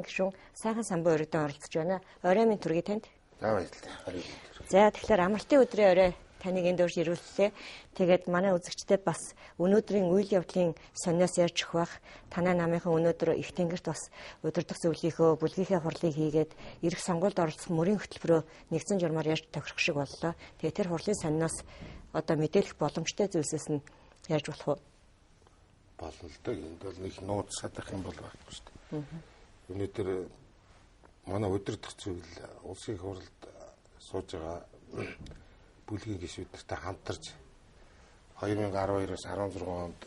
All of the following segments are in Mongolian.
гишүүн Сайхан Самбуу өргөдөн оролцож байна. Орой минь төргий танд. За баярлалаа. За тэгэхээр амралтын өдрийн орой таныг энд урьж ирүүллээ. Тэгээд манай үзэгчдэд бас өнөөдрийн үйл явдлын сониос ярьж өгөх бах. Танай намынхан өнөөдөр их тэнгэрт бас удирдах зөвлөлийнхөө бүлгийнхээ хурлыг хийгээд ирэх сонгуульд оролцох мөрийн хөтөлбөрөө нэгдсэн журмаар ярьж тохирох шиг боллоо. Тэгээд тэр хурлын сониос одоо мэдээлэх боломжтой зүйлсээс нь ярьж болох уу? Болно л доо. Энд бол нэг нууц садах юм бол байхгүй шүү дээ. Өнөөдөр манай удирдах зөвлөл улсын хурлд сууж байгаа бүлгийн гишүүдтэй хамтарч 2012-оос 16 онд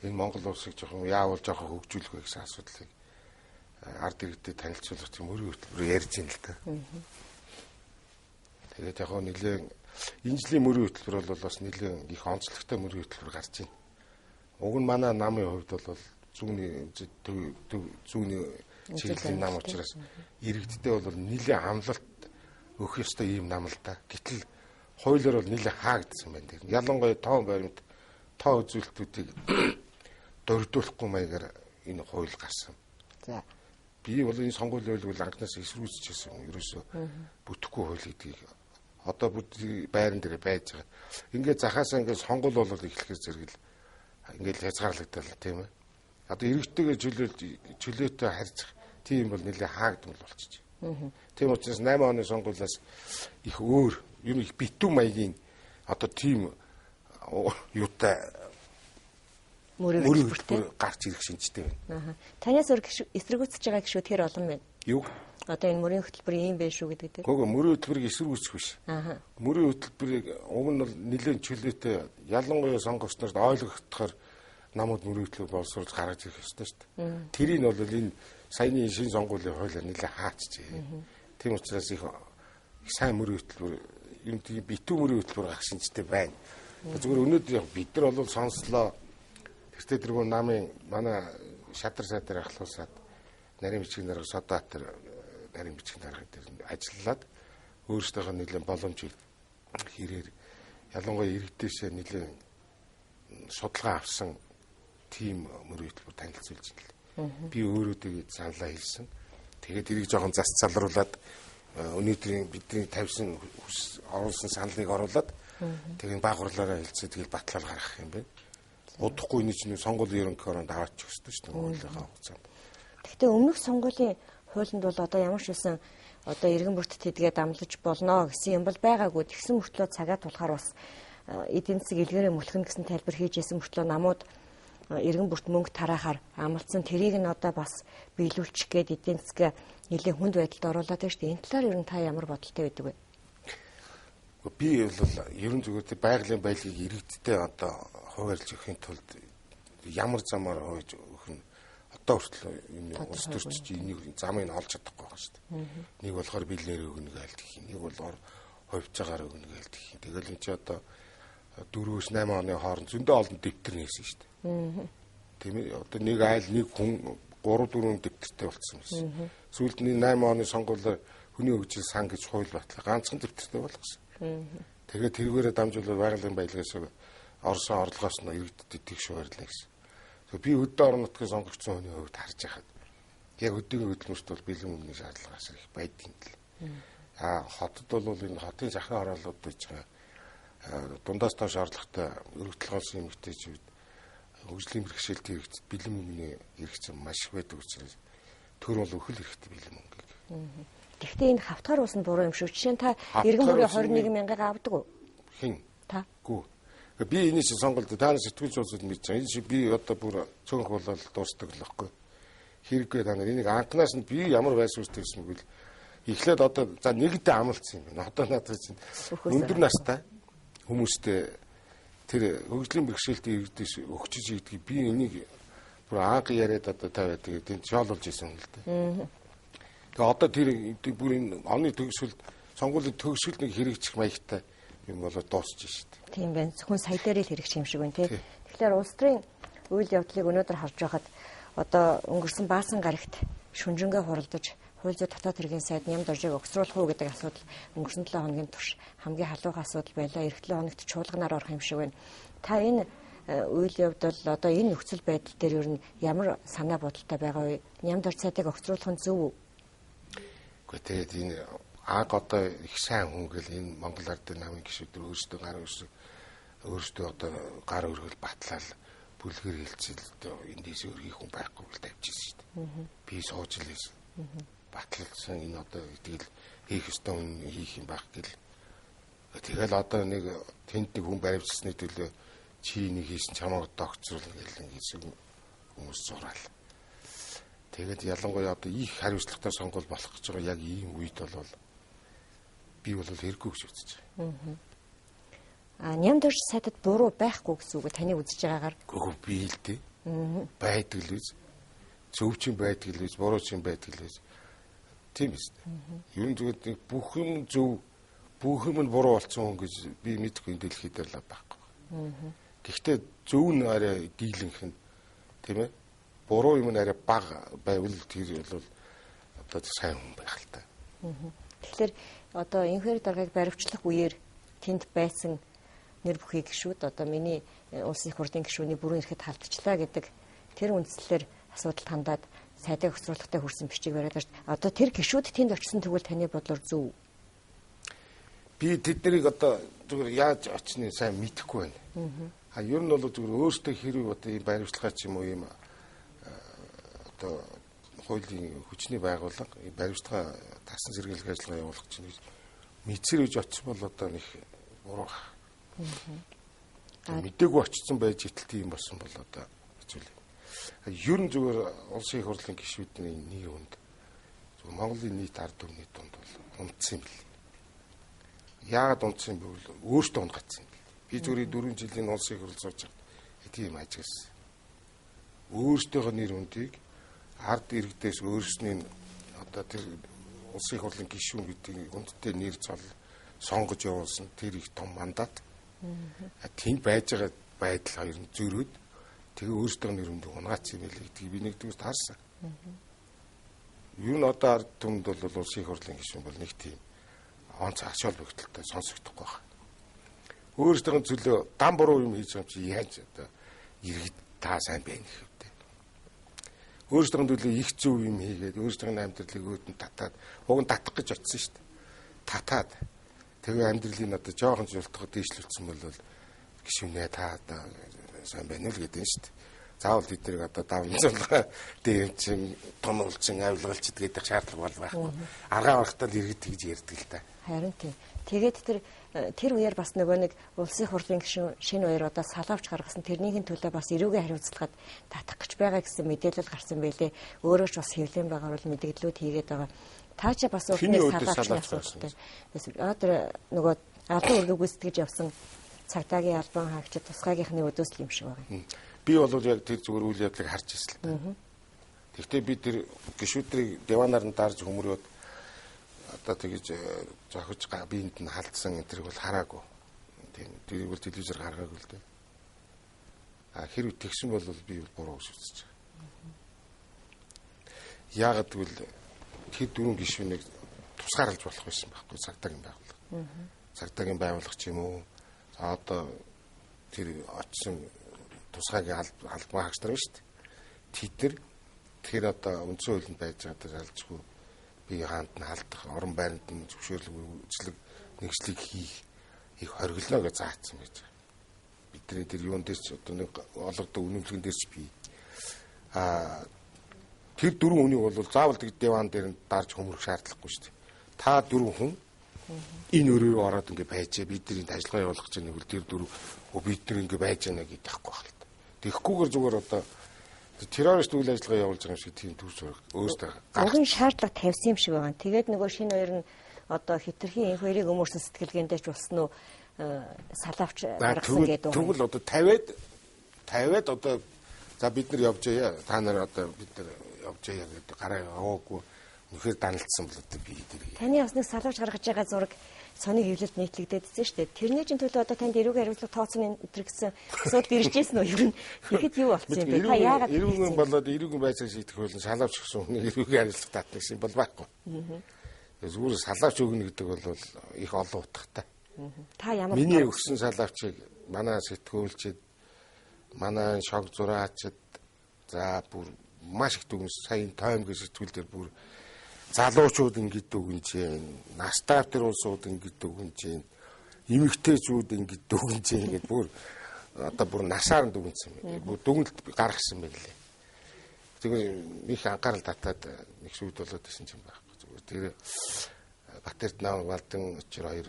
энэ Монгол улсыг жоохон яавал жоохон хөгжүүлэх вэ гэсэн асуудлыг ард иргэдэд танилцуулах тийм мөрийн хөтөлбөр ярьж байна л да. Тэгээд яг нэлээд энэ жилийн мөрийн хөтөлбөр бол бас нэлээд их онцлогтой мөрийн хөтөлбөр гарч байна. Уг нь манай намын хувьд бол зүүнний зүүнний чиглэлийн нам учраас иргэдтэй бол нэлээд амлалт өгөх ёстой ийм нам л да. Гэтэл хуулиар бол нэлээд хаагдсан байна. Тэр ялангуяа тоон баримт тоо үзүүлэлтүүдийг дурдуулахгүй маягаар энэ хууль гарсан. За. Би бол энэ сонгуулийн хуулийг бол анхнаас эсрүүцчихсэн. Ерөөсөө бүтэхгүй хууль гэдгийг одоо бүгд байран дээр байж байгаа. Ингээд захаасаа ингээд сонгуул бол эхлэхээр зэрэг л ингээд хязгаарлагдал тийм ээ. Одоо иргэдтэйгээ чөлөөтэй харьцах тийм бол нэлээд хаагдмал болчих. Тийм учраас 8 оны сонгуулиас их өөр, ер нь их битүү маягийн одоо тийм юутай мөрийн хөтөлбөртэй гарч ирэх шинжтэй байна. Танаас өөр эсэргүүцэж байгаа гишүүд хэр олон байна? Юу? Одоо энэ мөрийн хөтөлбөр ийм байх шүү гэдэг дээр. Гүг мөрийн хөтөлбөрийг эсэргүүцэх биш. Мөрийн хөтөлбөрийг уг нь бол нэлээд чөлөөтэй ялангуяа сонгогч нарт ойлгогдохоор намууд мөрийн хөтөлбөр боловсруулж гаргаж ирэх ёстой шүү дээ. Тэрийг бол энэ саяны шинэ сонгуулийн хуулиар нэлээд хаачжээ. Тийм учраас их сайн мөрийн хөтөлбөр, юм тийм битүү мөрийн хөтөлбөр гарах шинжтэй байна. Зүгээр өнөөдөр бид нар бол сонслоо. Тэртээ тэргүй намын манай шадар садар ахлуулсаад нарийн бичгийн дарга Содоотор нарийн бичгийн дарга дээр ажиллаад өөрсдийнхөө нэлээд боломжийг хэрээр ялангуяа иргэдээсээ нэлээд судалгаа авсан тийм мөрийн хөтөлбөр танилцуулж байна. Би өөрөө тэгээд саналаа хэлсэн. Тэгээд тэрийг жоохон зас залруулад өнөөдрийн бидний тавьсан оруулсан саналыг оруулаад тэгээд баг хурлаараа хэлцээ тэгээд батлал гаргах юм байна. Удахгүй энэ чинь сонгуулийн ерөнхий хороонд аваач өгсөн шүү дээ хуулийнхаа хугацаанд. Гэхдээ өмнөх сонгуулийн хуулинд бол одоо ямар ч үсэн одоо иргэн бүрт тэдгээ дамлаж болно гэсэн юм бол байгаагүй. Тэгсэн мөртлөө цагаа тулахаар бас эдийн засаг илгээрээ мөлхөн гэсэн тайлбар хийж исэн мөртлөө намууд иргэн бүрт мөнгө тараахаар амлцсан тэрийг нь одоо бас биелүүлчих гээд эдийн засгаа нэлээд хүнд байдалд оруулаад байна шүү дээ. Энэ талаар ер нь та ямар бодолтой байдаг вэ? Би бол ерөн зүгээр байгалийн баялагийг иргэдтэй одоо хуваарлж өгөхийн тулд ямар замаар хувааж өгөх нь одоо хүртэл энэ улс төрчид энийг замыг нь олж чадахгүй байгаа шүү дээ. Нэг болохоор бэлнээр өгнө гээл гэх юм. Нэг болохоор хувьцаагаар өгнө гээл гэх юм. Тэгэл энэ чи одоо 4-8 оны хооронд зөндөө олон дэвтэр нээсэн шүү дээ. Тийм ээ. Одоо нэг айл нэг хүн 3 4 дэвтэртэй болцсон байсан. Сүүлд нь 8 оны сонгуулиар хүний хөгжил сан гэж хууль батлаа. Ганцхан дэвтэртэй болгосон. Тэгээд тэргээрээ дамжуулаад байгалийн баялагаас орсон орлогоос нь иргэдэд тэгш хуваарлаа гэсэн. Тэгэхээр би хөдөө орон нутгийн сонгогдсон хүний хувьд харж байхад яг хөдөөгийн хөдөлмөрт бол бэлэн мөнгөний шаардлага асар их байдаг юм л. Аа хотод бол энэ хотын захын хороолууд гэж байгаа дундаас доош орлоготой өргөдөл голсон эмэгтэйчүүд хөгжлийн бэрхшээлтэй иргэдэд бэлэн мөнгөний хэрэгцээ маш их байдаг учраас төр бол өхөл хэрэгтэй бэлэн мөнгийг. Гэхдээ энэ хавтгаар ус нь буруу юм шүү. Жишээ нь та иргэн бүрийн 21 мянгаыг авдаг уу? Хэн? Та. Гүү. Би энэ чинь сонголт та нар сэтгүүлч улсад мэдж байгаа. Энэ чи би одоо бүр цөөнх болол дуустдаг л байхгүй. Хэрэггүй та нар энийг анхнаас нь би ямар байс үүстэй гэсэн үг л эхлээд одоо за нэгдээ амлцсан юм байна. Одоо надад чинь өндөр настай хүмүүстэй тэр хөгжлийн бэрхшээлтэй иргэдээс өгчөж ийдгийг би энийг бүр анх яриад одоо тавиад тэгээд энд шоололж исэн юм л дээ. Тэгээ одоо тэр бүр энэ оны төгсгөлд сонгуулийн төгсгөлд нэг хэрэгжих маягтай юм болоо дуусч шít. Тийм байна. Зөвхөн сая дээр л хэрэгжих юм шиг байна тий. Тэгэхээр улс төрийн үйл явдлыг өнөөдөр харж байхад одоо өнгөрсөн баасан гарагт шүнжэнгээ хуралдаж хууль зүйн дотоод хэргийн сайд Ням доржийг угсруулах уу гэдэг асуудал өнгөрсөн 7 хоногийн турш хамгийн халуухан асуудал байлаа. Эх 7 хоногт чуулганаар орох юм шиг байна. Та энэ үйл явдал одоо энэ нөхцөл байдал дээр ер нь ямар санаа бодолтой байгаа вэ? Нямдар сайдыг огцруулах нь зөв үү? Үгүй тэгээд энэ аг одоо их сайн хүн гэл энэ Монгол Ардын намын гишүүд өөрсдөө гар өрсөг өөрсдөө одоо гар өргөл батлал бүлгэр хилцэл одоо эндээс өргөх хүн байхгүй л тавьчихсан шүү дээ. Би сууж л байсан. Батлалсан энэ одоо тэгэл хийх ёстой хүн хийх юм байх гэл. Тэгэл одоо нэг тэнд нэг хүн баривчсны төлөө чи нэг хийсэн чамайг догцруулна гэл ингэсэн хүмүүс зураал. Тэгээд ялангуяа одоо их хариуцлагатай сонгуул болох гэж байгаа яг ийм үед бол би бол хэрэггүй гэж үзэж байгаа. А нямдэрч сайдад буруу байхгүй гэсэн үг таны үзэж байгаагаар? Үгүй би л дээ. Байдаг л үз. Зөв чинь байдаг л үз, буруу чинь байдаг л үз. Тийм биз дээ. Ер нь зүгээр бүх юм зөв, бүх юм нь буруу болсон хүн гэж би мэдэхгүй энэ дэлхий дээр л байхгүй. Гэхдээ зөв нь арай дийлэнх нь тийм ээ. Буруу юм нь арай бага байвал тэр бол одоо сайн хүн байх л та. Тэгэхээр одоо инхээр даргаыг баривчлах үеэр тэнд байсан нэр бүхий гишүүд одоо миний улсын их хурлын гишүүний бүрэн эрхэд халдчихлаа гэдэг тэр үндслээр асуудал хандаад сайдыг огцруулахтай хүрсэн бичиг бариад байна. Одоо тэр гишүүд тэнд очисон тэгвэл таны бодлоор зөв үү? Би тэднийг одоо зүгээр яаж очныг сайн мэдэхгүй байна. А ер нь бол зүгээр өөртөө хэрэг одоо ийм баривчлагаа ч юм уу ийм одоо хуулийн хүчний байгууллага баривчлага тасан сэргийлэх ажиллагаа явуулах чинь мэдсэр гэж очсон бол одоо нэг буруу. Мэдээгүй очсон байж итэл тийм болсон бол одоо хэцүү л. Ер нь зүгээр улсын их хурлын гишүүдний нэр хүнд зүгээр Монголын нийт ард түмний дунд бол унтсан юм бэл. Яагаад унтсан юм бэ гэвэл өөртөө унгацсан юм бэл. Би зүгээр 4 жилийн улсын их хурл сууж байхад тийм ажигласан. Өөртөөхөө нэр хүндийг ард иргэдээс өөрсний одоо тэр улсын их хурлын гишүүн гэдэг хүндтэй нэр цол сонгож явуулсан тэр их том мандат. Тэнд байж байгаа байдал хоёр нь зөрөөд тэгээ өөртөө нэр хүндийг унгаацсан юм билээ гэдгийг би нэгдүгээр таарсан. Ер нь одоо ард түмэнд бол улсын их хурлын гишүүн бол нэг тийм онц ач холбогдолтой сонсогдохгүй байна. Өөртөө төлөө дан буруу юм хийж байгаа юм чи яаж одоо иргэд та сайн байна гэх юм бэ? Өөртөө төлөө их зөв юм хийгээд өөртөө амьдралыг өөд нь татаад уг нь татах гэж очсон шүү дээ. Татаад тэгээ амьдралыг одоо жоохон жуултахад дээшлүүлсэн бол гишүүнээ та одоо сайн байна л гэдэг нь шүү дээ. Заавал тэд нарыг одоо давмцуулгаа дээрчин тунуулчин авилгалч гэдэг шаардлага бол байхгүй. Аргаа барахтаа л иргэд тэгж ярьдаг л та. Харин тийм. Тэгээд тэр үеэр бас нөгөө нэг улсын хурлын гишүүн шинэ үеэр одоо салаавч гаргасан тэрнийхэн төлөө бас эрүүгийн хариуцлагад татах гэж байгаа гэсэн мэдээлэл гарсан байлээ. Өөрөө ч бас хэвлэн байгаа бол мэдээллүүд хийгээд байгаа. Та ч бас урдны салаавч асуудалтай. Одоо нөгөө албан үүргийг гүйцэтгэж явсан цагдаагийн албан хаагчид тусгаагийнхны өдөөс л юм шиг байгаа. Би бол яг тэр зүгээр үйл явдлыг харж ирсэн л та. Гэхдээ би тэр гишүүдрийг диванаар нь дарж хөмрөөд одоо тэгэж зохиж биеинд нь халдсан энэ тэрийг бол хараагүй. Тийм тэрийг бол телевизээр гаргаагүй л дээ. А хэрвээ тэгсэн бол би буруу гэж үзэж байгаа. Яагаад гэвэл тэр дөрвөн гишүүнийг тусгаарлаж болох байсан байхгүй цагдаагийн байгууллага. Цагдаагийн байгууллага ч юм уу. За одоо тэр очсон тусгаагийн албан хаагч нар шүү дээ. Тэд нар тэр одоо үндсэн хуулинд байж байгаа тэр алжгүй бие хаанд нь халдах, орон байранд нь зөвшөөрлөг үйлчлэг нэгслийг хийх их хоригдлоо гэж заасан байж байгаа. Бидний тэр юун дээр ч одоо нэг олгодог үнэмлэгэн дээр ч бий. А тэр дөрвөн хүнийг бол заавал тэг диван дээр нь дарж хөмрөх шаардлагагүй шүү дээ. Та дөрвөн хүн энэ өрөөрөө ороод ингээ байжээ бидний ажиллагаа явуулах чинь нэг тэр дөрөв бид нар ингээ байж байна гэдэг байхгүй байх л та. Тэгэхгүйгээр зүгээр одоо террорист үйл ажиллагаа явуулж байгаа юм шиг тийм төр зураг өөртөө уг нь шаардлага тавьсан юм шиг байгаа. Тэгээд нөгөө шинэ хоёр нь одоо хитрхийн инх хоёрыг өмөрсөн сэтгэлгээндээ ч болсон уу салаавч гаргасан гэдэг. Тэгвэл одоо тавиад одоо за бид нар явж яа та нар одоо бид нар явж яа гэдэг гараа яваагүй үнэхээр даналдсан бол одоо би тэр. Таны бас нэг салаавч гаргаж байгаа зураг соник хэвлэлд нийтлэгдээдсэн шүү дээ. Тэрний чинь төлөө одоо танд эрүүгийн хариуцлага тооцсон энэ гэсэн асуудал ирж байсан уу? Ер нь тэгэхэд юу болсон юм бэ? Та яагаад эрүүгийн болоод эрүүгийн байцаа шийдэх хуулийн салаавч гэсэн хүний эрүүгийн хариуцлага татна гэсэн бол байхгүй. Зүгээр салаавч өгнө гэдэг бол их олон утгатай. Та ямар миний өгсөн салаавчийг манай сэтгүүлчид Манай шог зураачд за бүр маш их дүгнс сая тойм гэж сэтгүүл дээр бүр залуучууд ингэж дүгнэж байна. Настай тэр улсууд ингэж дүгнэж байна. Эмэгтэйчүүд ингэж дүгнэж байна гэдээ бүр одоо бүр насаар нь дүгнсэн юм. Бүр дүгнэлт гаргасан юм лээ. Тэгээ их анхаарал татаад нэг шүүд болоод исэн юм байхгүй. Зүгээр тэр Батэрт нам Балдан өчр хоёр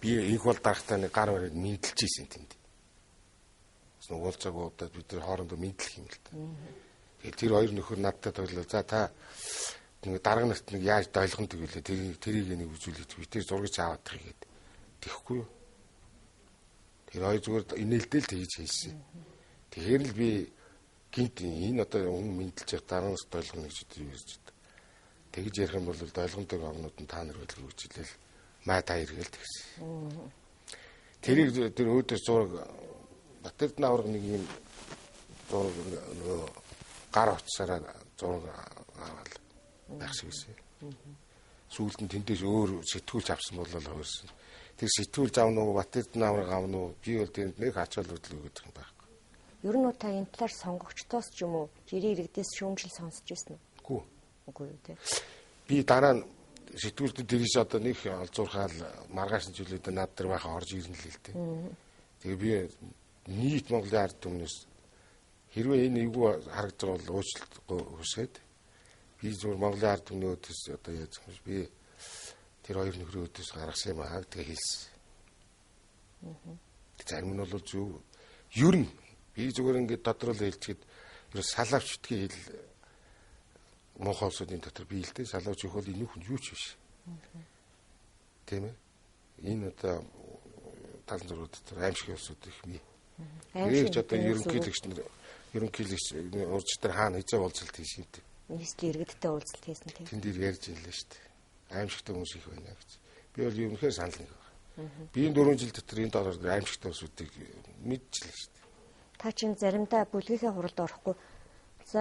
би инх бол дарахтаа нэг гар бариад мэдлж ийсэн тэнд. Уулзаагүй удаад бид тэр хоорондоо мэдлэх юм л та. Тэгээд тэр хоёр нөхөр надтай тоглоо. За та нэг дарга нарт нэг яаж долгоно гэвлээ. Тэрийг нэг үзүүлээд би тэр зургийг аваад тахыг гээд тэхгүй юу. Тэр хоёр зүгээр инээлдэл тэгж хэлсэн. Тэгэхээр л би гинт энэ одоо хүн мэдлж явах дарга нарт долгоно гэж юу ярьж байна. Тэгж ярих юм бол долгонтой огнууд нь та нар байлгүй гэж хэлээл маа та эргээл тэгсэн. Тэрийг тэр өөдөөс зураг Батэрд навраг нэг юм зураг нөгөө гар утсаараа зураг аваад байх шиг байсан. Сүүлд нь тэндээс өөр сэтгүүлч авсан бол хойрсон. Тэр сэтгүүлч авна уу, Батэрд навраг авна уу? Би бол тэнд нэг ач холбогдол өгöd юм байхгүй. Ер нь та энэ талаар сонгогчдоос ч юм уу, жирийн иргэдээс шүүмжил сонсч байсан уу? Үгүй. Үгүй юу те. Би дараа нь сэтгүүлд дээрээс одоо нэг олзуурхаал маргааш нь зүйлүүдээ над дээр байхаа орж ирнэ л л дээ. Тэгээ би нийт Монголын ард түмнээс хэрвээ энэ эвгүй харагдаж байгаа бол уучлалт хүсээд би зүгээр Монголын ард түмний өөдөөс одоо яаж юм бэ? Би тэр хоёр нөхрийн өөдөөс гаргасан юм аа тэгээ хэлсэн. Зарим нь бол зөв. Ер нь би зүгээр ингээд тодорхойл хэлчихэд ер нь салавч битгий хэл муухай улсуудын дотор би л дээ салавч их бол энэ хүн юу ч биш. Тийм ээ. Энэ одоо 76 дотор аимшиг улсууд их ми. Нэг ч одоо ерөнхийлөгч нар ерөнхийлөгч уржтар хаана хизээ уулзалт хийсэн юм. Нийслэлийн иргэдтэй уулзалт хийсэн тийм. Тэн дээр ярьж илээ шүү дээ. Аимшигтай хүмүүс их байна гэж. Би бол ерөнхийдөө санал нэг байна. Би энэ 4 жил дотор энэ долоор аимшигтай улсуудыг мэдчихлээ шүү дээ. Та чинь заримдаа бүлгийнхээ хуралд орохгүй. За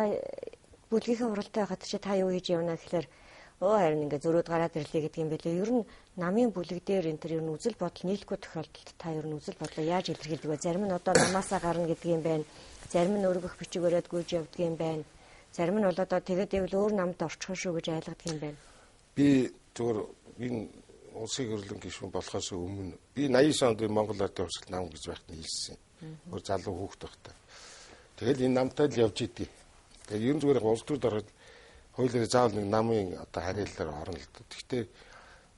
бүлгийнхээ хуралтай байхад чи та юу хийж явна гэхлээр харин ингээ зөрөөд гараад ирлээ гэдэг юм байлээ. Ер нь намын бүлэг дээр энэ төр ер нь үзэл бодол нийлэхгүй тохиолдолд та ер нь үзэл бодлоо яаж илэрхийлдэг вэ? Зарим нь одоо намаасаа гарна гэдэг юм байна. Зарим нь өргөх бичиг өрөөд гүйж явдаг юм байна. Зарим нь бол одоо тэгээд ивэл өөр намд орчих шүү гэж айлгадаг юм байна. Би зүгээр энэ улсын хөрлөн гишүүн болохоос өмнө би 89 онд Монгол Ардын хувьсгал нам гэж байхад нь хэлсэн. Өөр залуу хүүхэд байхдаа. Тэгэл энэ намтай л явж идэв. Тэгээд ер нь зүгээр улс төрд ороход хуулиар заавал нэг намын одоо харьяалаар орно л доо. Гэхдээ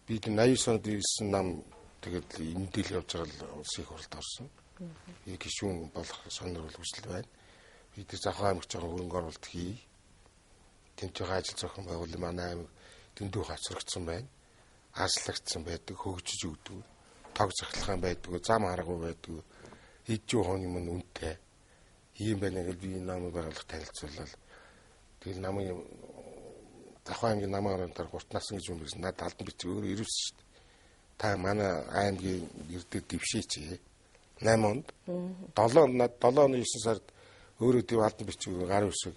би 89 онд ирсэн нам тэгээд энд л явж байгаа л улсын хурлд орсон. Би гишүүн болох сонирхол хүсэл байна. Би тэр Завхан аймагт байгаа хөрөнгө оруулалт хий. Тэнд байгаа ажил зохион байгуулалт манай аймаг дэндүү хоцрогдсон байна. Аслагдсан байдаг, хөгжиж өгдөг. Тог цахилгаан байдаг, зам аргагүй байдаг. Эд жуу хон юм нь үнэтэй. Ийм байна гэж би энэ намыг байгуулах танилцуулаад тэгэл намын Завхан аймгийн намын оронд 3 насан гэж юм байсан. Надад алдан бичиг өөрөө ирвсэн шүү дээ. Та манай аймгийн ирдэг дэвшээч. 8 онд 7 онд над 7 оны 9 сард өөрөө төв алдан бичиг гар үсэг.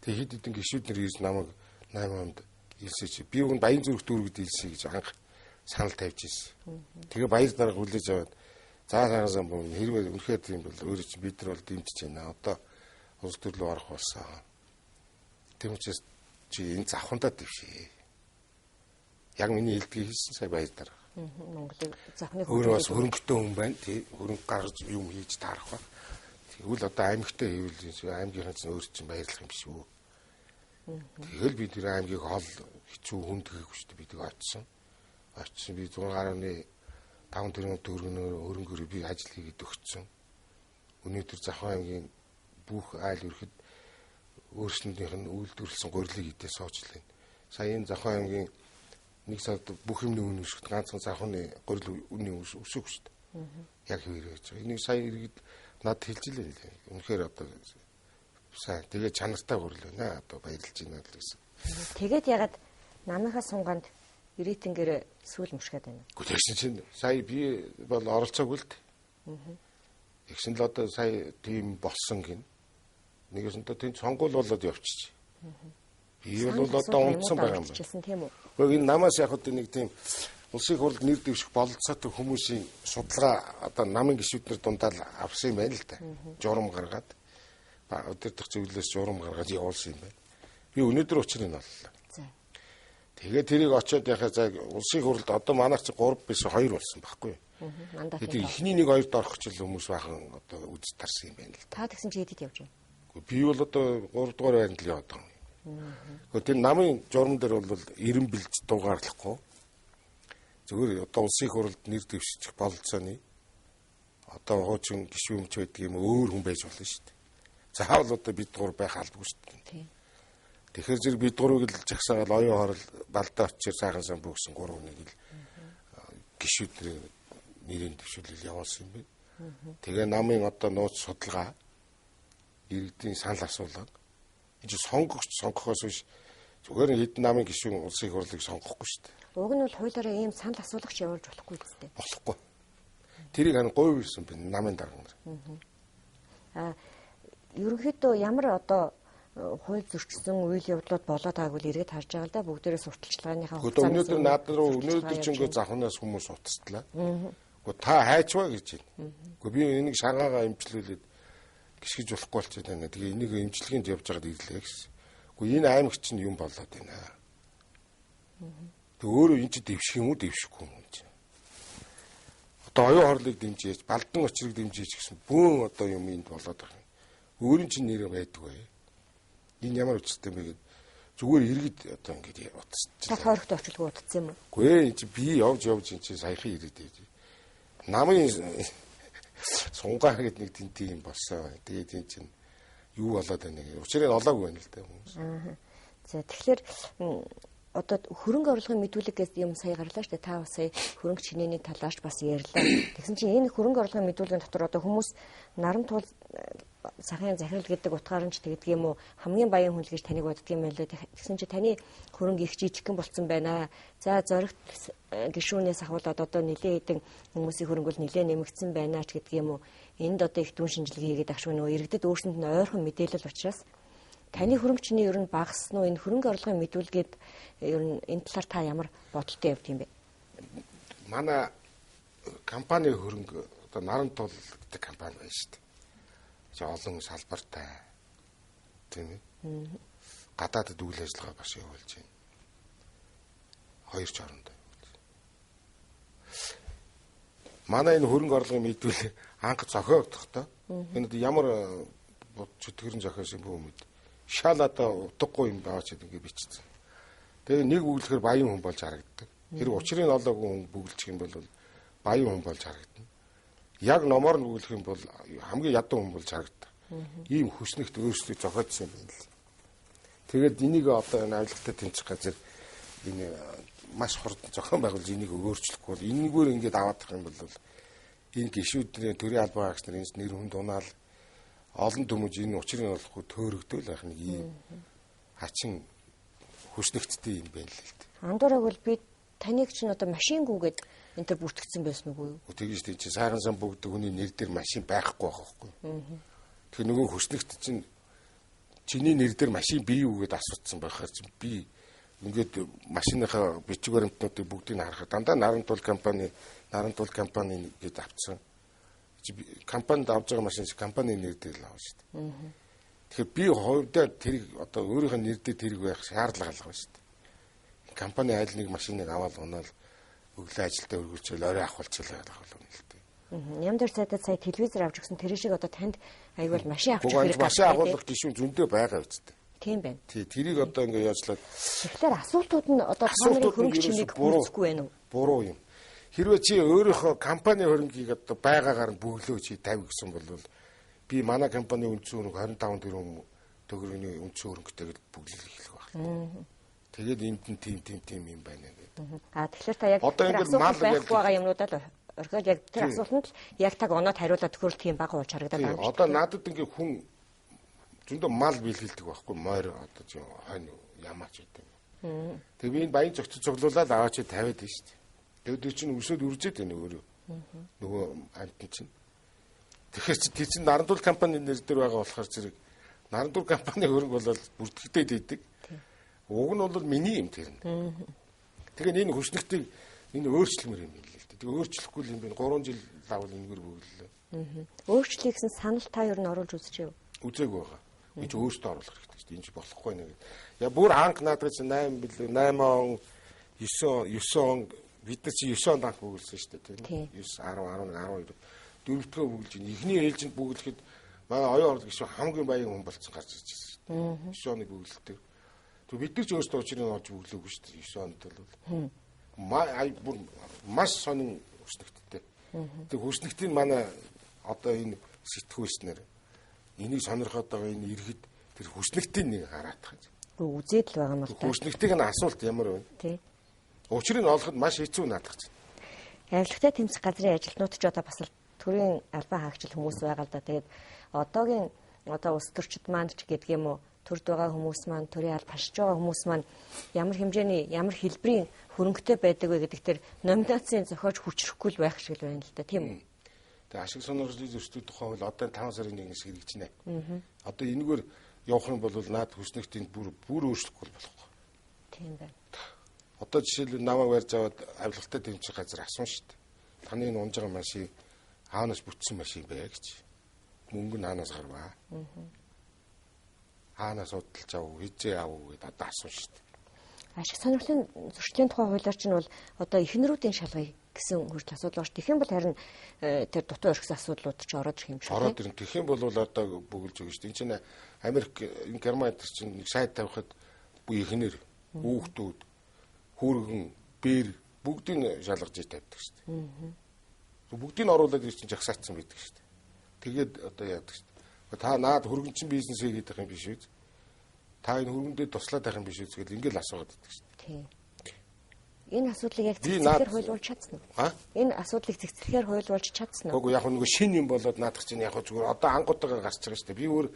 Тэгээ хэд хэдэн гишүүд нар ирж намайг 8 онд илсээч. Би өгн Баян зүрх дүүргэд илсэе гэж анх санал тавьж ирсэн. Тэгээ баяр дарга хүлээж аваад за сагсан бом хэрвээ үнэхээр тийм бол өөрөө чи бид нар бол дэмжиж байна. Одоо улс төр рүү орох болсон. Тийм учраас чи энэ завхандаа дэвшээ. Яг миний хэлдгийг хэлсэн сая баяр дарга. Монголын завхны өөрөө бас хөрөнгөтэй хүн байна. Тий хөрөнгө гаргаж юм хийж таарах ба. Тэгвэл одоо аймагтай хийвэл аймгийнхаа чинь өөр чинь баярлах юм биш үү. Тэгэл би тэр аймгийг хол хэцүү хүнд гэхгүй шүү дээ. Би тэг очсон. Очсон би 6.5 тэрбум төгрөгнөөр хөрөнгөөр би ажил хийгээд өгсөн. Өнөөдөр Завхан аймгийн бүх айл өрхөд өөрсдийнх нь үйлдвэрлэсэн гурилыг идээ суучлаа. Сая энэ Завхан аймгийн нэг сард бүх юмны үн өсөхөд ганцхан завхны гурил үнийн өсөх шүү дээ. Яг хэвээр байж байгаа. Энийг сая иргэд надад хэлж илээ. Үнэхээр одоо сайн тэгээ чанартай гурил байна. Одоо баярлж байна л гэсэн. Тэгээд ягаад намынхаа сунгаанд ирээтэнгэр сүүл мушгаад байна. Гэхдээ тэгсэн чинь сая би бол оролцоогүй л дээ. Тэгсэн л одоо сая тийм болсон гин. Нэгээс нь тэнд сонгуул болоод явчих. Би бол одоо унтсан байгаа юм байна. Тийм үү? Гэхдээ энэ намаас яг одоо нэг тийм Улсын их хурлд нэр дэвших бололцоотой хүмүүсийн судалгаа одоо намын гишүүднэр дундаа л авсан юм байна л да. Журам гаргаад удирдах зөвлөлөөс журам гаргаад явуулсан юм байна. Би өнөөдөр учрыг нь оллоо. За. Тэгээд тэрийг очиод яхаа за улсын их хурлд одоо манайх чи 3 биш 2 болсон байхгүй юу? Мандатын. Тэгээд эхний нэг хоёрт орох ч л хүмүүс бахан одоо үз тарсан юм байна л да. Та тэгсэн чи хэдэд явж байна? Би бол одоо 3 дугаар байранд л яваад байгаа юм. Гэхдээ тэр намын журам дээр бол 90 бэлж дугаарлахгүй. Зүгээр одоо улсын их хурлд нэр дэвшчих бололцооны одоо хуучин гишүүн ч байдаг юм өөр хүн байж болно шүү дээ. Заавал одоо бид гур байх албагүй шүү дээ. Тийм. Тэгэхээр зэрэг бид гурыг л жагсаагаад оюун хорол балдаа очир сайхан сан бүгсэн гурав нэг л гишүүдний нэрийн дэвшүүлэл явуулсан юм байна. Тэгээ намын одоо нууц судалгаа иргэдийн санал асуулга энэ чинь сонгогч сонгохоос биш зүгээр хэдэн намын гишүүн улсын их хурлыг сонгохгүй шүү дээ. Уг нь бол хуулиараа ийм санал асуулагч явуулж болохгүй үстэй. Болохгүй. Тэрийг харин говь ирсэн би намын дарга нар. Аа ерөнхийдөө ямар одоо хууль зөрчсөн үйл явдлууд болоод байгааг бол эргээд харж байгаа л да бүгдээрээ сурталчилгааныхаа хугацаанд. Өнөөдөр над руу өнөөдөр ч ингээ завхнаас хүмүүс утастлаа. Гэхдээ та хайчваа гэж байна. Гэхдээ би энийг шаргаагаа имжлүүлээд гიშгэж болохгүй болчиход байна. Тэгээ энийг имжлэгэнд явж байгаад ирлээ гэсэн. Гэхдээ энэ аймагч чинь юм болоод байна. Тэг өөрөө энэ чи дэвших юм уу дэвшихгүй юм чи. Одоо оюун хорлыг дэмжиж, балдан очрыг дэмжиж гэсэн бөөн одоо юм энд болоод байгаа юм. Өөрийн чинь нэр байдаг бай. Энэ ямар учиртай юм бэ гэд зүгээр иргэд одоо ингэж утасч. Та тойрогт очилгүй утассан юм уу? Үгүй ээ энэ чи би явж энэ чи саяхан ирээд байж. Намын сунгаа гэд нэг тэнти юм болсон. Тэгээд энэ чинь юу болоод байна гэх. Учрыг нь олоогүй байна л да хүмүүс. За тэгэхээр одоо хөрөнгө оруулалтын мэдүүлэг гэсэн юм сая гарлаа шүү дээ. Та бас сая хөрөнгө чинээний талаарч бас ярьлаа. Тэгсэн чинь энэ хөрөнгө оруулалтын мэдүүлгийн дотор одоо хүмүүс наран туул сахын захирал гэдэг утгаар нь ч тэгдэг юм уу хамгийн баян хүн л гэж таныг боддөг юм байлаа. Тэгсэн чинь таны хөрөнгө их жижигхэн болцсон байна. За зоригт гишүүнээс ахуулаад одоо нэлээд хэдэн хүмүүсийн хөрөнгө бол нэлээд нэмэгдсэн байна ч гэдэг юм уу. Энд одоо их дүн шинжилгээ хийгээд ахшгүй нөгөө иргэдэд өөрсөнд нь ойрхон мэдээлэл учраас таны хөрөнгө чиний ер нь багассан уу? Энэ хөрөнгө оруулалтын мэдүүлгээд ер нь энэ талаар та ямар бодолтой явд юм бэ? Манай компани хөрөнгө одоо наран тул гэдэг компани байна шүү дээ. Чи олон салбартай тийм ээ. Гадаадд үйл ажиллагаа бас явуулж байна. Хоёр ч орондоо явуулж байна. Манай энэ хөрөнгө оруулалтын мэдүүлэг анх зохиогдохдоо энэ ямар чөтгөрөн зохиосон бүү мэд. Шал одоо утгагүй юм баа ч ингэ бичсэн. Тэгээ нэг бүглэхээр баян хүн болж харагддаг. Тэр учрыг олоогүй хүн бүглчих юм бол баян хүн болж харагдана. Яг номоор нь бүглэх юм бол хамгийн ядуу хүн болж харагддаг. Ийм хүснэгт өөрсдөө зохиодсон юм байна л. Тэгээд энийг одоо энэ авилгатай тэмцэх газар энэ маш хурдан зохион байгуулж энийг өөрчлөхгүй бол энэгээр ингээд аваадах юм бол энэ гишүүдний төрийн албан хаагч нар энэ нэр хүнд унаал олон төмөж энэ учрыг олохгүй төөрөгдөөл байх нэг ийм хачин хүснэгттэй юм байна л л. Андуураг бол би таныг чинь одоо машингүүгээд энэ төр бүртгэгдсэн байсан уу? Тэгэж тийм чи сайхан сан бүгд хүний нэр дээр машин байхгүй байх байхгүй. Тэгэхээр нөгөө хүснэгт чинь чиний нэр дээр машин бий юу гэдээ асууцсан байхаар чинь би ингээд машиныхаа бичиг баримтнуудыг бүгдийг нь харахад дандаа наран тул компани, наран тул компани гэдээ авцсан. Компанид авч байгаа машин компани нэр дээр л авна шүү дээ. Тэгэхээр би хувьдаа тэрийг одоо өөрийнх нь нэр дээр тэрэг байх шаардлага алга шүү дээ. Компани айл нэг машиныг аваад унаал өглөө ажилдаа өргүүлчихэл орой авахулчихлаа гэдэг юм л дээ. Ямар сайдад сая телевизээр авч өгсөн тэр шиг одоо танд аягүй бол машин авчих хэрэг. Машин агуулгах гишүүн зөндөө байгаа үсттэй. Тийм байна. Тий, тэрийг одоо ингээ яажлаад. Тэгэхээр асуултууд нь одоо та нарын хөрөнгө чимээг хүртэхгүй байна уу? Буруу юм. Хэрвээ чи өөрийнхөө компани хөрөнгийг одоо байгаагаар нь бөглөө чи 50 гэсэн бол би манай компани үндсэн хөрөнгө 25 тэрбум төгрөгийн үндсэн хөрөнгөтэй гэж бөглөл эхлэх байх. Тэгээд энд нь тийм юм байна гэдэг. А тэгэхээр та яг одоо ингээд мал байхгүй байгаа юмнуудаа л орхиод яг тэр асуултанд л яг таг оноод хариулаад төхөөрөл тийм бага болж харагдаад байна. Одоо надад ингээд хүн зөндөө мал биелэлдэг байхгүй мойр одоо чи хойно ямаач гэдэг юм. Тэгээ би энэ баян зөгцөж цуглуулаад аваач тавиад байна шүү дээ. Тэгээд тэр чинь өсөөд үржээд байна өөрөө. Нөгөө амтан чинь. Тэгэхээр чи тэр чинь Нарантуул компани нэр дээр байгаа болохоор зэрэг Нарантуул компани хөрөнгө бол бүртгэгдээд идэг. Уг нь бол миний юм тэр нь. Тэгэхээр энэ хүснэгтийг Энэ өөрчлөмөр юм билээ л дээ. Тэгээ өөрчлөхгүй юм байна. 3 жил лавл энэгээр бөглөлөө. Өөрчлөе гэсэн санал та ер нь оруулж үзчихэв? Үзээгүй байгаа. Би ч өөртөө оруулах хэрэгтэй шүү дээ. Энэ ч болохгүй нэ гэдэг. Я бүр анх наадах чинь 8 билүү 8 он 9 он бид нар чи 9 онд анх бөглөсөн шүү дээ, тийм 9 10 11 12 дөрөвдгөө бөглөж байна. Эхний ээлжинд бөглөхэд манай оюун орлого гişүү хамгийн баян хүн болцсон гарч ирж байсан шүү дээ. 9 оны бөглөлтөөр. Тэг бид нар ч өөрсдөө учрыг олж бөглөөгүй шүү дээ. 9 онд бол бүр маш сонин хүснэгттэй. Тэг хүснэгтийн манай одоо энэ сэтгүүлснэр энийг сонирхоод байгаа энэ иргэд тэр хүснэгтийн нэг хараатах юм. Үзээд л байгаа юм л та. Хүснэгтийг нь асуулт ямар вэ? Тий. Учрыг нь олоход маш хэцүү наадах чинь. Авилгатай тэмцэх газрын ажилтнууд ч одоо бас л төрийн албан хаагчил хүмүүс байгаа л да. Тэгээд одоогийн одоо улс төрчид маань ч гэдэг юм уу, төрд байгаа хүмүүс маань, төрийн алба хашиж байгаа хүмүүс маань ямар хэмжээний, ямар хэлбэрийн хөрөнгөтэй байдаг вэ гэдэг тэр номинацийн зохиож хүчрэхгүй л байх шиг л байна л да, тийм үү? Тэгээ ашиг сонирхлын зөрчлийн тухай хууль одоо 5 сарын 1-ээс хэрэгжинэ. Одоо энэгээр явах юм бол наад хүснэгтийн бүр өөрчлөхгүй болохгүй. Тийм байна. Одоо жишээлбэл намайг барьж аваад авилгатай тэмцэх газар асуун шүү дээ. Таны энэ унж байгаа машин хаанаас бүтсэн машин бэ гэж. Мөнгө нь хаанаас гарваа? Хаанаас худалдаж авав, хизээ авав гэдээ одоо асуун шүү дээ. Ашиг сонирхлын зөрчлийн тухай хуулиар чинь бол одоо эхнэрүүдийн шалгая гэсэн хүртэл асуудал байна. Тэгэх юм бол харин тэр дутуу орхисон асуудлууд ч ороод ирэх юм шиг. Ороод ирнэ. Тэгэх юм бол одоо бөглөж өгнө шүү дээ. Энд чинь Америк, энэ Герман энэ чинь нэг сайд тавихад бүх эхнэр, хүүхдүүд, хүүргэн, бэр бүгдийг шалгаж тавьдаг шүү дээ. Бүгдийг оруулаад ир чинь жагсаацсан байдаг шүү дээ. Тэгээд одоо яадаг шүү дээ. Та наад хөргөн чинь бизнес хийгээд байх юм биш үү? Та энэ хөргөндөө туслаад байх юм биш үү гэж ингээл асуугаад байдаг шүү дээ. Тийм. Энэ асуудлыг яг цэгцлэхээр хуйлуулж чадсан уу? Энэ асуудлыг цэгцлэхээр хуйлуулж чадсан уу? Үгүй яг нөгөө шин юм болоод наадах чинь яг зүгээр одоо ангуудаа гарч байгаа шүү дээ. Би өөр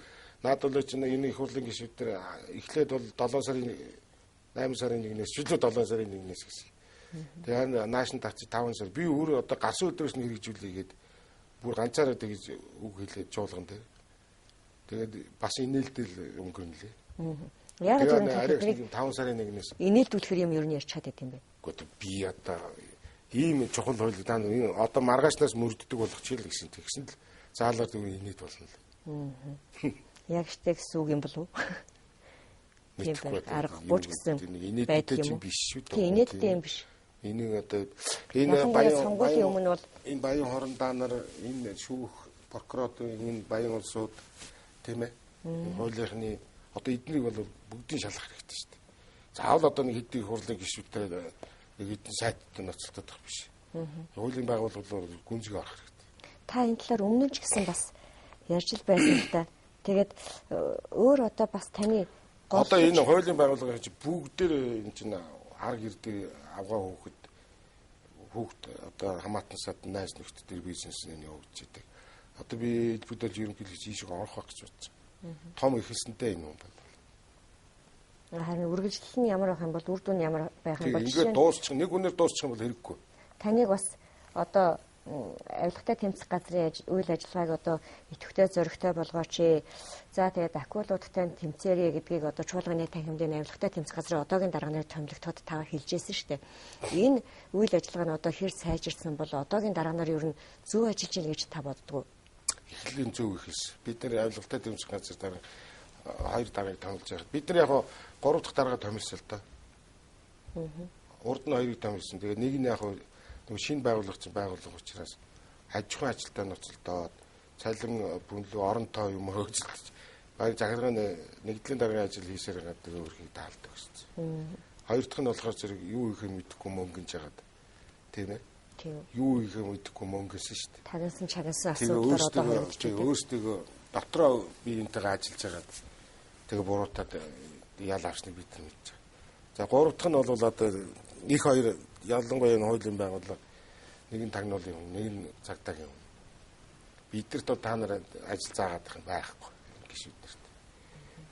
наад бол чинь энэ их хурлын гишүүд дээр эхлээд бол 7 сарын 8 сарын 1-ээс чөлөө 7 сарын 1-ээс гэсэн. Тэгээ нааш нь татчих 5 сар. Би өөр одоо гарсан өдрөөс нь хэрэгжүүлээгээд бүр ганцаараа тэгж үг хэлээд чуулган дээр. Тэгээд бас инээлдэл өнгөрнөлээ. Яг тэр 5 сарын 1-ээс инээлдүүлэхэр юм ер нь ярьж чаддаг юм бэ? Үгүй би одоо ийм чухал хууль даа энэ одоо маргаашнаас мөрддөг болгочих л гэсэн. Тэгсэн л заалаар зүгээр инээд болно л. Яг штэ гэсэн үг юм болов уу? Тийм байна. Аргагүй ч гэсэн инээдтэй юм биш шүү дээ. Тийм инээдтэй юм биш. Энийг одоо энэ баян сонгуулийн өмнө бол энэ баян хорондаа нар энэ шүүх прокуратурын энэ баян улсууд тийм ээ хуулийнхны одоо эднийг бол бүгдийг шалгах хэрэгтэй шүү дээ. Заавал одоо нэг хэдийн хурлын гишүүдтэй нэг хэдэн сайттай ноцолдох биш. Хуулийн байгууллага бол гүнзгий орох хэрэгтэй. Та энэ талаар өмнө нь ч гэсэн бас ярьж л байсан л та. Тэгээд өөр одоо бас таны одоо энэ хуулийн байгууллага гэж бүгдээр энэ чинь арга ирдэг авгаа хүүхэд одоо хамаатан сад найз нөхдөд тэр бизнес нь явуулж идэг. Одоо би элбэг ерөнхийлөгч ийшээ орох байх гэж бодсон. Том ихэлсэнтэй энэ хүн байна. Харин үргэлжлэл нь ямар байх юм бол үр дүн ямар байх юм бол жишээ нь дуусчих нэг үнээр дуусчих юм бол хэрэггүй. Таныг бас одоо авилгатай тэмцэх газрын үйл ажиллагааг одоо идэвхтэй зоригтой болгооч. За тэгээд акулуудтай тэмцээрэй гэдгийг одоо чуулганы танхимд авилгатай тэмцэх газрын одоогийн дарга нарын томилогдоход та хэлжсэн шүү дээ. Энэ үйл ажиллагаа нь одоо хэр сайжирсан бол одоогийн дарга нар ер нь зөв ажиллаж байна гэж та боддгоо? Эхлэлийн зөв ихэлс. Бид нар авилгатай тэмцэх газар дарга хоёр даргаыг томилж байхад бид нар яг гурав дахь даргаа томилсон л доо. Урд нь хоёрыг томилсон. Тэгээд нэг нь яг нөгөө шинэ байгууллага чинь байгууллага учраас аж ахуйн ажилтаа ноцолдоод цалин бүнлүү орон тоо юм хөөцөлдөж баян захиргааны нэгдлийн даргын ажил хийсээр гадаг өөрхийг таалдаг гэсэн. Хоёр дахь нь болохоор зэрэг юу хийхээ мэдэхгүй мөнгөж хагаад тийм ээ. Юу хийхээ мэдэхгүй мөнгөсөн шүү дээ. Тагансан чагансан асуудлаар одоо хөрвүүлж өөрсдөө дотроо би энтэйгээ ажиллаж хагаад тэгээ буруутаад ял авсныг бид нар мэдж байгаа. За гурав дахь нь бол одоо их хоёр ялангуяа энэ хуулийн байгууллага нэг нь тагнуулын хүн, нэг нь цагдаагийн хүн. Бидэрт бол та нар ажил заагаад байх юм байхгүй гişүүдэрт.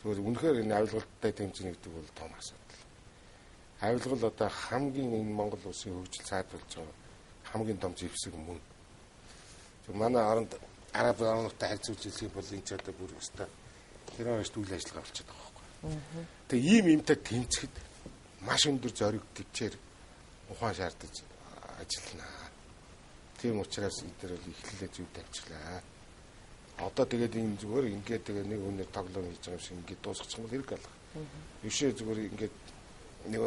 Зүгээр үнэхээр энэ авилгалтай тэмцэнэ гэдэг бол том асуудал. Авилгал одоо хамгийн энэ Монгол улсын хөгжил саадуулж байгаа хамгийн том зэвсэг мөн. Манай оронд араб орнуудтай харьцуулж хэлэх юм бол энэ ч одоо бүр өстой террорист үйл ажиллагаа болчиход байгаа байхгүй. Тэгээ ийм юмтай тэмцэхэд маш өндөр зориг төвчээр ухаан шаардаж ажиллана. Тийм учраас эдгээр бол эхлэлээ зөв тавьчихлаа. Одоо тэгээд энэ зүгээр ингээд тэгээд нэг хүнээр тоглоом хийж байгаа юм шиг ингээд дуусгачих юм бол хэрэг алга. Бишээ зүгээр ингээд нэг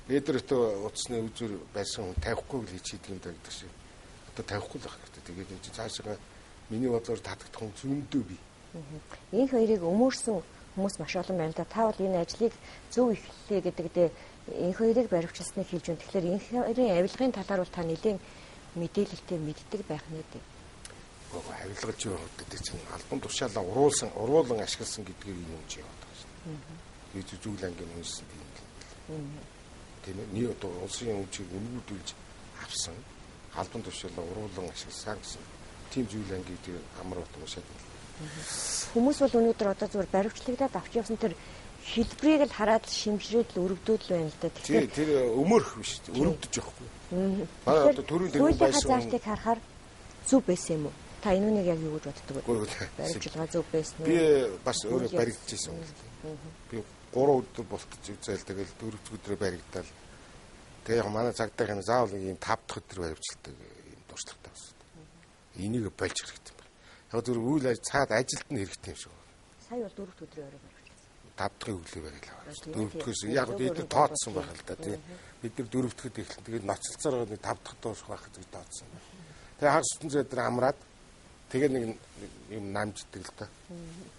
лидертэй утасны үзүр байсан хүн тавихгүй л хийж хийдэг юм даа гэдэг шиг. Одоо тавихгүй л байх хэрэгтэй. Тэгээд энэ чинь цаашаа миний бодлоор татагдах хүн зөндөө бий. Энх хоёрыг өмөрсөн хүмүүс маш олон байна л да. Та бол энэ ажлыг зөв эхэллээ гэдэг дээр энх хоёрыг баривчилсныг хэлж байна. Тэгэхээр энх хоёрын авилгын талаар бол та нэлээд мэдээлэлтэй мэддэг байх нэ дээ. Авилгаж юу гэдэг чинь албан тушаалаа уруулан ашигласан гэдгийг энэ юм чи яваад байгаа шүү дээ. Би зүйл ангийн уншсан тийм л. Тийм ээ. Нэг одоо улсын өмчийг үнгүүдүүлж авсан албан тушаалаа уруулан ашигласан гэсэн тийм зүйл ангийг тэр амар утга уншаад байна. Хүмүүс бол өнөөдөр одоо зүгээр баривчлагдаад авч явсан тэр хэлбэрийг л хараад шимшрээд л өрөвдөөд л байна л да. Тэгэхээр тэр өмөрөх биш өрөвдөж явахгүй. Манай одоо төрийн тэргүүн байсан заалтыг харахаар зөв байсан юм уу? Та энэ үнийг яг юу гэж боддог вэ? Баривчилгаа зөв байсан уу? Би бас өөрөө баригдчихсэн юм л да. Би 3 өдөр болтож үзээл тэгэл 4 өдрөө баригдаал. Тэгээ яг манай цагдаа юм заавал нэг юм 5 дахь өдөр баривчилдаг юм туршлагатай байсан. Энийг болж хэрэгтэй юм байна. Яг зөв үйл цаад ажилд нь хэрэгтэй юм шиг байна. Сая бол 4 дахь өдрөө орой баривчилсан. 5 дахь өглөө бариглаа. 4 дахьээс яг бид нар тооцсон байх л да тий. Бид нар 4 дахьд эхэлсэн. Тэгээд ноцолцоор нэг 5 дахь дуусах байх гэж тооцсон. Тэгээ хагас бүтэн зэдэр амраад тэгээ нэг юм намждаг л да.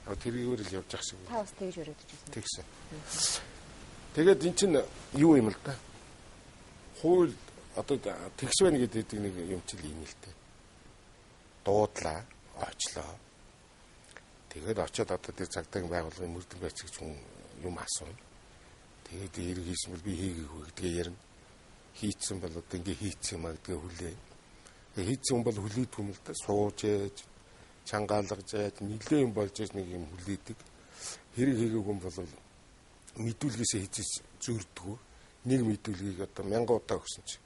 Яг тэргээр л явж ах шиг. Та бас тэгж өрөөдөж байсан. Тэгсэн. Тэгээд эн чинь юу юм л да. Хууль одоо тэгш байна гэдэг нэг юм чил ийм л дээ. Дуудлаа, очлоо. Тэгээд очиод одоо тэр цагдаагийн байгууллагын мөрдөн байцаагч хүн юм асууна. Тэгээд хэрэг хийсэн бол би хийгээгүй гэдгээ ярина. Хийцэн бол одоо ингээ хийцэн юм а гэдгээ хүлээ. Хийцэн хүн бол хүлээдгүй юм л да. Сууж ээж, чангаалгаж ээж, нилээ юм болж ээж нэг юм хүлээдэг. Хэрэг хийгээгүй хүн бол мэдүүлгээсээ хийцээс зөрдгөө. Нэг мэдүүлгийг одоо 1000 удаа өгсөн чи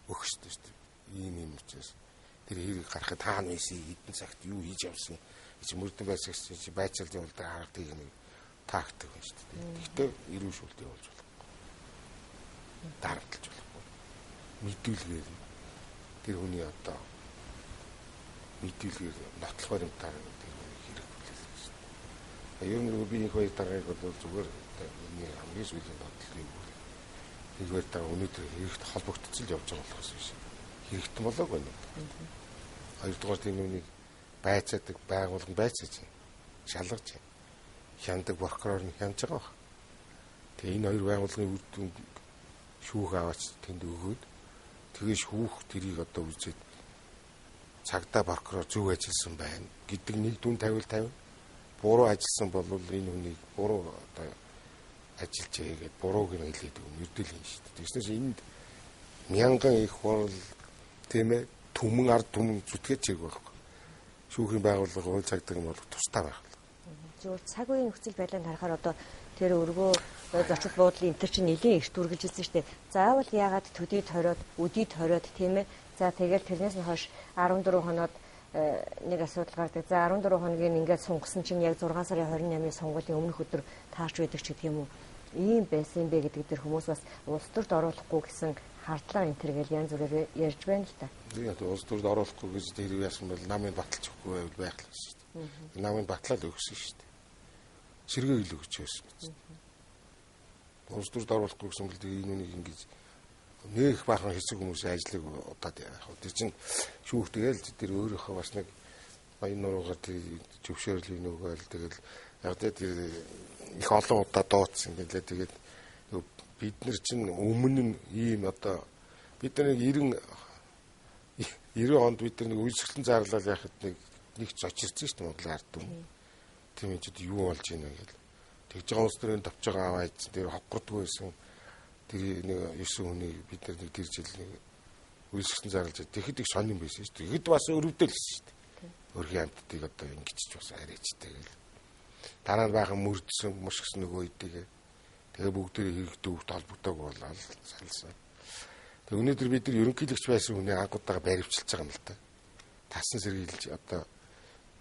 өгөх шүү дээ. Ийм юм учраас тэр хэрэг гарахад таана байсан хэдэн цагт юу хийж явсан гэж мөрдөн байцаагч чи байцаалд явуулдаг харагдыг нэг тактик байна шүү дээ. Гэхдээ эрүүл шүүлт явуулж болохгүй. Дарамтлаж болохгүй. Мэдүүлгээр тэр хүний одоо мэдүүлгээр нотлох баримтаар тэр хүний хэрэг хүлээлгэн шүү дээ. Ер нь би энэ хоёр даргаыг бол зүгээр миний хамгийн сүүлийн бодлоо юу вэ? Энэ хоёр дарга өнөөдөр хэрэгт холбогдсон л явж байгаа болохоос биш. Хэрэгтэн болоог байна. Хоёрдугаар энэ үнийг байцаадаг байгууллага байцааж байна. Шалгаж байна. Хяндаг прокурор нь хянаж байгаа баг. Тэгээ энэ хоёр байгууллагын үр дүн шүүх аваач тэнд өгөөд тэгээ шүүх тэрийг одоо үзээд цагдаа прокурор зөв ажилласан байна гэдэг нэг дүн тавил тавина. Буруу ажилласан бол энэ хүнийг буруу одоо ажиллажээ гэдээ бурууг нь хэлээд өгнө мөрдөл юм шүү дээ. Тэгснээс энд мянган их хурал тийм ээ түмэн ард түмэн зүтгээд чиг байхгүй. Шүүхийн байгууллага хууль цагдаагийн бол тусдаа байх. Зүгээр цаг үеийн нөхцөл байдлыг харахаар одоо тэр өргөө зочид буудлын энэ төр чинь нэлээд эрт үргэлжилсэн шүү дээ. Заавал яагаад төдий тойроод, өдий тойроод тийм ээ. За тэгэл тэрнээс нь хойш 14 хоноод нэг асуудал гардаг. За 14 хоногийн ингээд сунгасан чинь яг 6 сарын 28-ны сонгуулийн өмнөх өдөр таарч байдаг ч гэдэг юм уу. Ийм байсан юм бэ гэдэг дээр хүмүүс бас улс төрд оруулахгүй гэсэн хардлага энэ төр гэл янз бүрээр ярьж байна л та. Тэгээд улс төрд оруулахгүй гэж тэр яасан бол намын баталж өгөхгүй байвал байх л шүү дээ. Намын батлаад өгсөн шүү дээ. Сэргээг л өгч байсан мэт. Улс төрд оруулахгүй гэсэн бол энэ үнийг ингэж нэх баахан хэсэг хүмүүсийн ажлыг удаад яах вэ? Тэр чинь шүүх тэгэл тэр өөрийнхөө бас нэг баян нуруугаар тэр зөвшөөрлийг нөгөөл тэгэл яг тэр их олон удаа дуудсан гэлээ. Тэгээд бид нар чинь өмнө нь ийм одоо бид нар нэг 90 онд бид нар нэг үйлчлэн зарлал яхад нэг зочирсан шүү дээ Монголын ард түмэн. Тийм ээ чи юу болж байна гэл. Тэгж байгаа улс төрийн товч байгаа аваад тэр хоггордгүй байсан. Тэр нэг 9 хүнийг бид нар нэг тэр жил нэг үйлчлэн зарлаж тэгэхэд их сонин байсан шүү дээ. Тэгэхэд бас өрөвдөл байсан шүү дээ. Өрхийн амьтдыг одоо ингэчж бас арайчтай гэл. Дараа нь баахан мөрдсөн мушгсан нөгөө идэгээ. Тэгээ бүгдээ хэрэгтэй хөвгт холбогдоог болоод салсан. Тэгээ өнөөдөр бид нар ерөнхийлөгч байсан хүний анхудаага баривчилж байгаа юм л та. Тасан сэргийлж одоо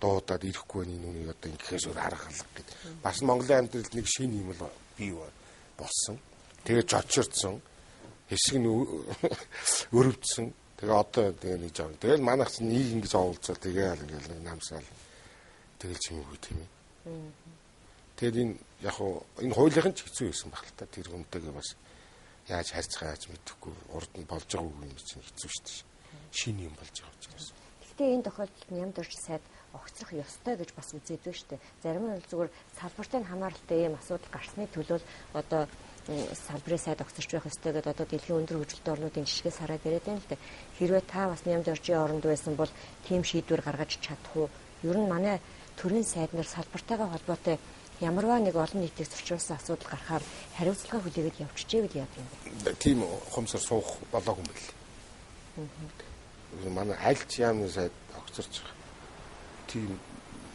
дуудаад ирэхгүй байх энэ үнийг одоо ингэхээс өөр арга алга гэд. Бас Монголын амьдралд нэг шинэ юм л бий болсон. Тэгээ жочирдсон. Хэсэг нь өрөвдсөн. Тэгээ одоо тэгээ нэг жоо. Тэгэл манайх чинь нэг ингэж оволцоо тэгээл ингээл нэг намсаал тэгэл чимээгүй тийм ээ. Тэгээд энэ яг уу энэ хуулийнх нь ч хэцүү байсан баг л та. Тэр хүнтэйгээ бас яаж харьцах яаж мэдэхгүй урд нь болж байгаа үгүй юм чинь хэцүү шүү дээ. Шинэ юм болж байгаа учраас. Гэхдээ энэ тохиолдолд Нямдорж сайд огцрох ёстой гэж бас үзээд байна шүү дээ. Зарим нь бол зүгээр салбартай хамааралтай ийм асуудал гарсны төлөө одоо салбарын сайд огцорч байх ёстой гэдээ одоо дэлхийн өндөр хөгжилтэй орнуудын жишгээс хараад яриад байна л да. Хэрвээ та бас Нямдоржийн оронд байсан бол тийм шийдвэр гаргаж чадах уу? Ер нь манай төрийн сайд нар салбартайгаа холбоотой ямарваа нэг олон нийтийг зөрчүүлсэн асуудал гарахаар хариуцлага хүлээгээд явчихжээ гэж яадаг юм бэ? Тийм ухамсар суух болоогүй юм байл. Манай аль ч яамны сайд огцорч тийм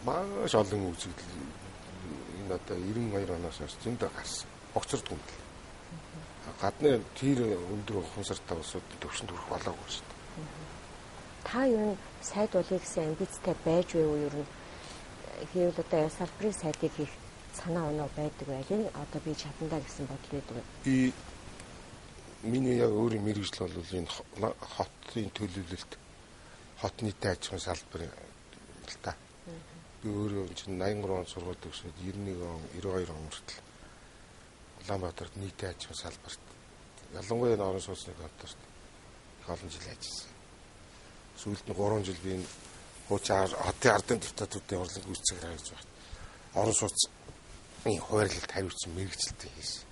маш олон үзэгдэл энэ одоо 92 оноос хойш зөндөө гарсан. Огцордгүй юм байл. Гадны тэр өндөр ухамсартай улсууд төвшөнд хүрэх болоогүй шүү дээ. Та ер нь сайд болъё гэсэн амбицтай байж байв уу ер нь? Хийвэл одоо салбарын сайдыг хийх санаа оноо байдаг байл. Энэ одоо би чадандаа гэсэн бодол байдаг. Би миний яг өөрийн мэргэжил бол энэ хотын төлөвлөлт, хот нийтийн аж ахуйн салбар л та. Би өөрөө чинь 83 он сургууль төгсөөд 91 он, 92 он хүртэл Улаанбаатарт нийтийн аж ахуйн салбарт ялангуяа энэ орон сууцны конторт их олон жил ажилласан. Сүүлд нь 3 жил би энэ хуучин хотын ардын депутатуудын орлого гүйцэтгэх хийж байхад орон сууцны хуваарлалт хариуцсан мэргэжилтэн хийсэн.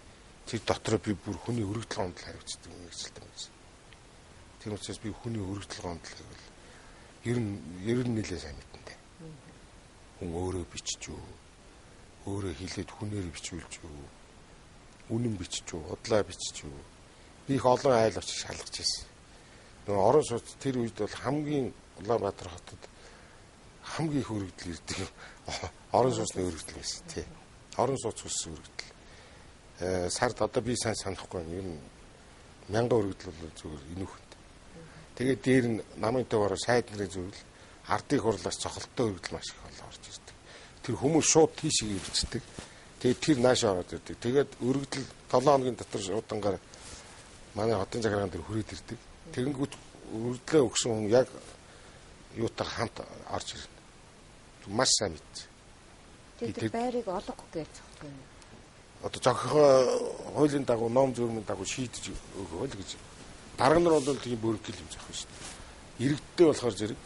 Тэр дотор би бүр хүний өргөдөл гомдол хариуцдаг мэргэжилтэн байсан. Тийм учраас би хүний өргөдөл гомдлыг бол ер нь нэлээд сайн мэднэ дээ. Хүн өөрөө бичиж үү, өөрөө хилээд хүнээр бичүүлж үү, үнэн бичиж үү, худлаа бичиж үү. Би их олон айл очиж шалгаж ирсэн. Нөгөө орон сууц тэр үед бол хамгийн Улаанбаатар хотод хамгийн их өргөдөл ирдэг орон сууцны өргөдөл байсан тий. Орон сууц хүссэн өргөдөл. Сард одоо би сайн санахгүй байна. Ер нь 1000 өргөдөл бол зүгээр энүүхэнд. Тэгээд дээр нь намын төв ороо сайд нарын зөвлөл ардын хурлаас цохолттой өргөдөл маш их олон орж ирдэг. Тэр хүмүүс шууд тийшээ ирчдэг. Тэгээд тэр наашаа ороод ирдэг. Тэгээд өргөдөл 7 хоногийн дотор шуудангаар манай хотын захиргаан дээр хүрээд ирдэг. Тэгэнгүүт өргөдлөө өгсөн хүн яг юутайгаа хамт орж ирнэ. Маш сайн мэдсэн. Тэр байрыг олохгүй гэж зохихгүй юм. Одоо зохихоо хуулийн дагуу, ном зөрмийн дагуу шийдэж өгөө л гэж. Дарга нар бол тийм бүргэл юм зохино шүү дээ. Иргэдтэй болохоор зэрэг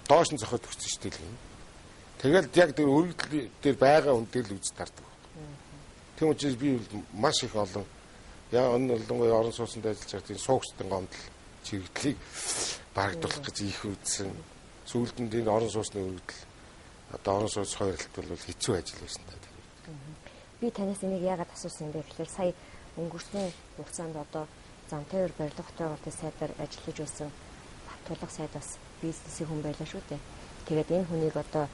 доош нь зохиод өгсөн шүү дээ юм. Тэгэл яг тэр өргөдөл дээр байгаа хүн дээр л үз таардаг. Тийм учраас би маш их олон яа энэ болонгоо орон сууцнд ажиллаж байгаа тийм суугчдын гомдол чирэгдлийг барагдуулах гэж их үзсэн. Сүүлд нь энэ орон сууцны өргөдөл одоо орон сууц хойролт бол хэцүү ажил байсан та. Би танаас энийг яагаад асуусан юм бэ гэхээр сая өнгөрсөн хугацаанд одоо зам тээвэр барилга хотын сайдаар ажиллаж байсан Батулга сайд бас бизнесийн хүн байлаа шүү дээ. Тэгээд энэ хүнийг одоо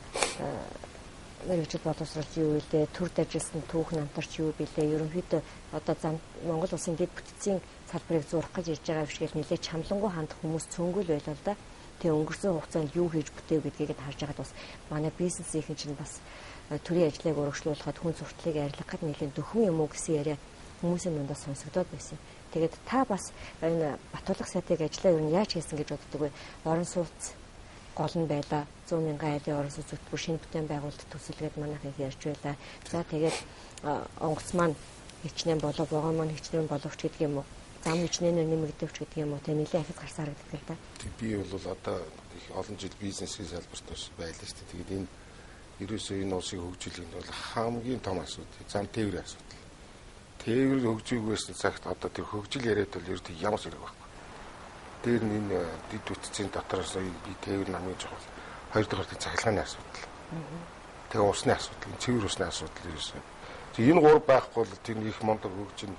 мэргэжил боловсролч юу вэ? Төрд ажилласан түүх намтарч юу билээ? Ерөнхийдөө одоо зам Монгол улсын дэд бүтцийн салбарыг зурах гэж ирж байгаа биш гэж нэлээд чамлангуй хандах хүмүүс цөөнгөл байлаа л да. Тэгээ өнгөрсөн хугацаанд юу хийж бүтээв гэдгийг нь харж байхад бас манай бизнесийнхэн чинь бас төрийн ажлыг урагшлуулахад хүн суртлыг арилгах гэд нэлээд дөхөн юм уу гэсэн яриа хүмүүсийн дундаас сонсогдоод байсан. Тэгээд та бас энэ Батулга сайдыг ажлаа ер нь яаж хийсэн гэж боддог вэ? Орон сууц гол нь байлаа. 100 мянган айлын орон сууц хөтөлбөр шинэ бүтээн байгуулалт төсөлгээд манайх их ярьж байлаа. За тэгээд онгоц маань хичнээн болов, вагон маань хичнээн боловч гэдэг юм уу? Зам хичнээнээр нэмэгдэвч гэдэг юм уу? Тэ нэлээд ахиц гарсан харагддаг л да. Би бол одоо их олон жил бизнесийн салбарт бас байлаа шүү дээ. Тэгээд энэ ерөөсөө энэ улсын хөгжил нь бол хамгийн том асуудал зам тээврийн асуудал. Тээвэр хөгжөөгүйсэн цагт одоо тэр хөгжил яриад бол ердөө ямар ч хэрэг байхгүй. Дээр нь энэ дэд бүтцийн дотроос би тээвэр намын чухал. Хоёр дахь нь цахилгааны асуудал. Тэгээ усны асуудал, энэ цэвэр усны асуудал ерөөсөө. Тэгээ энэ гурав байхгүй бол тэр их мундаг хөгжин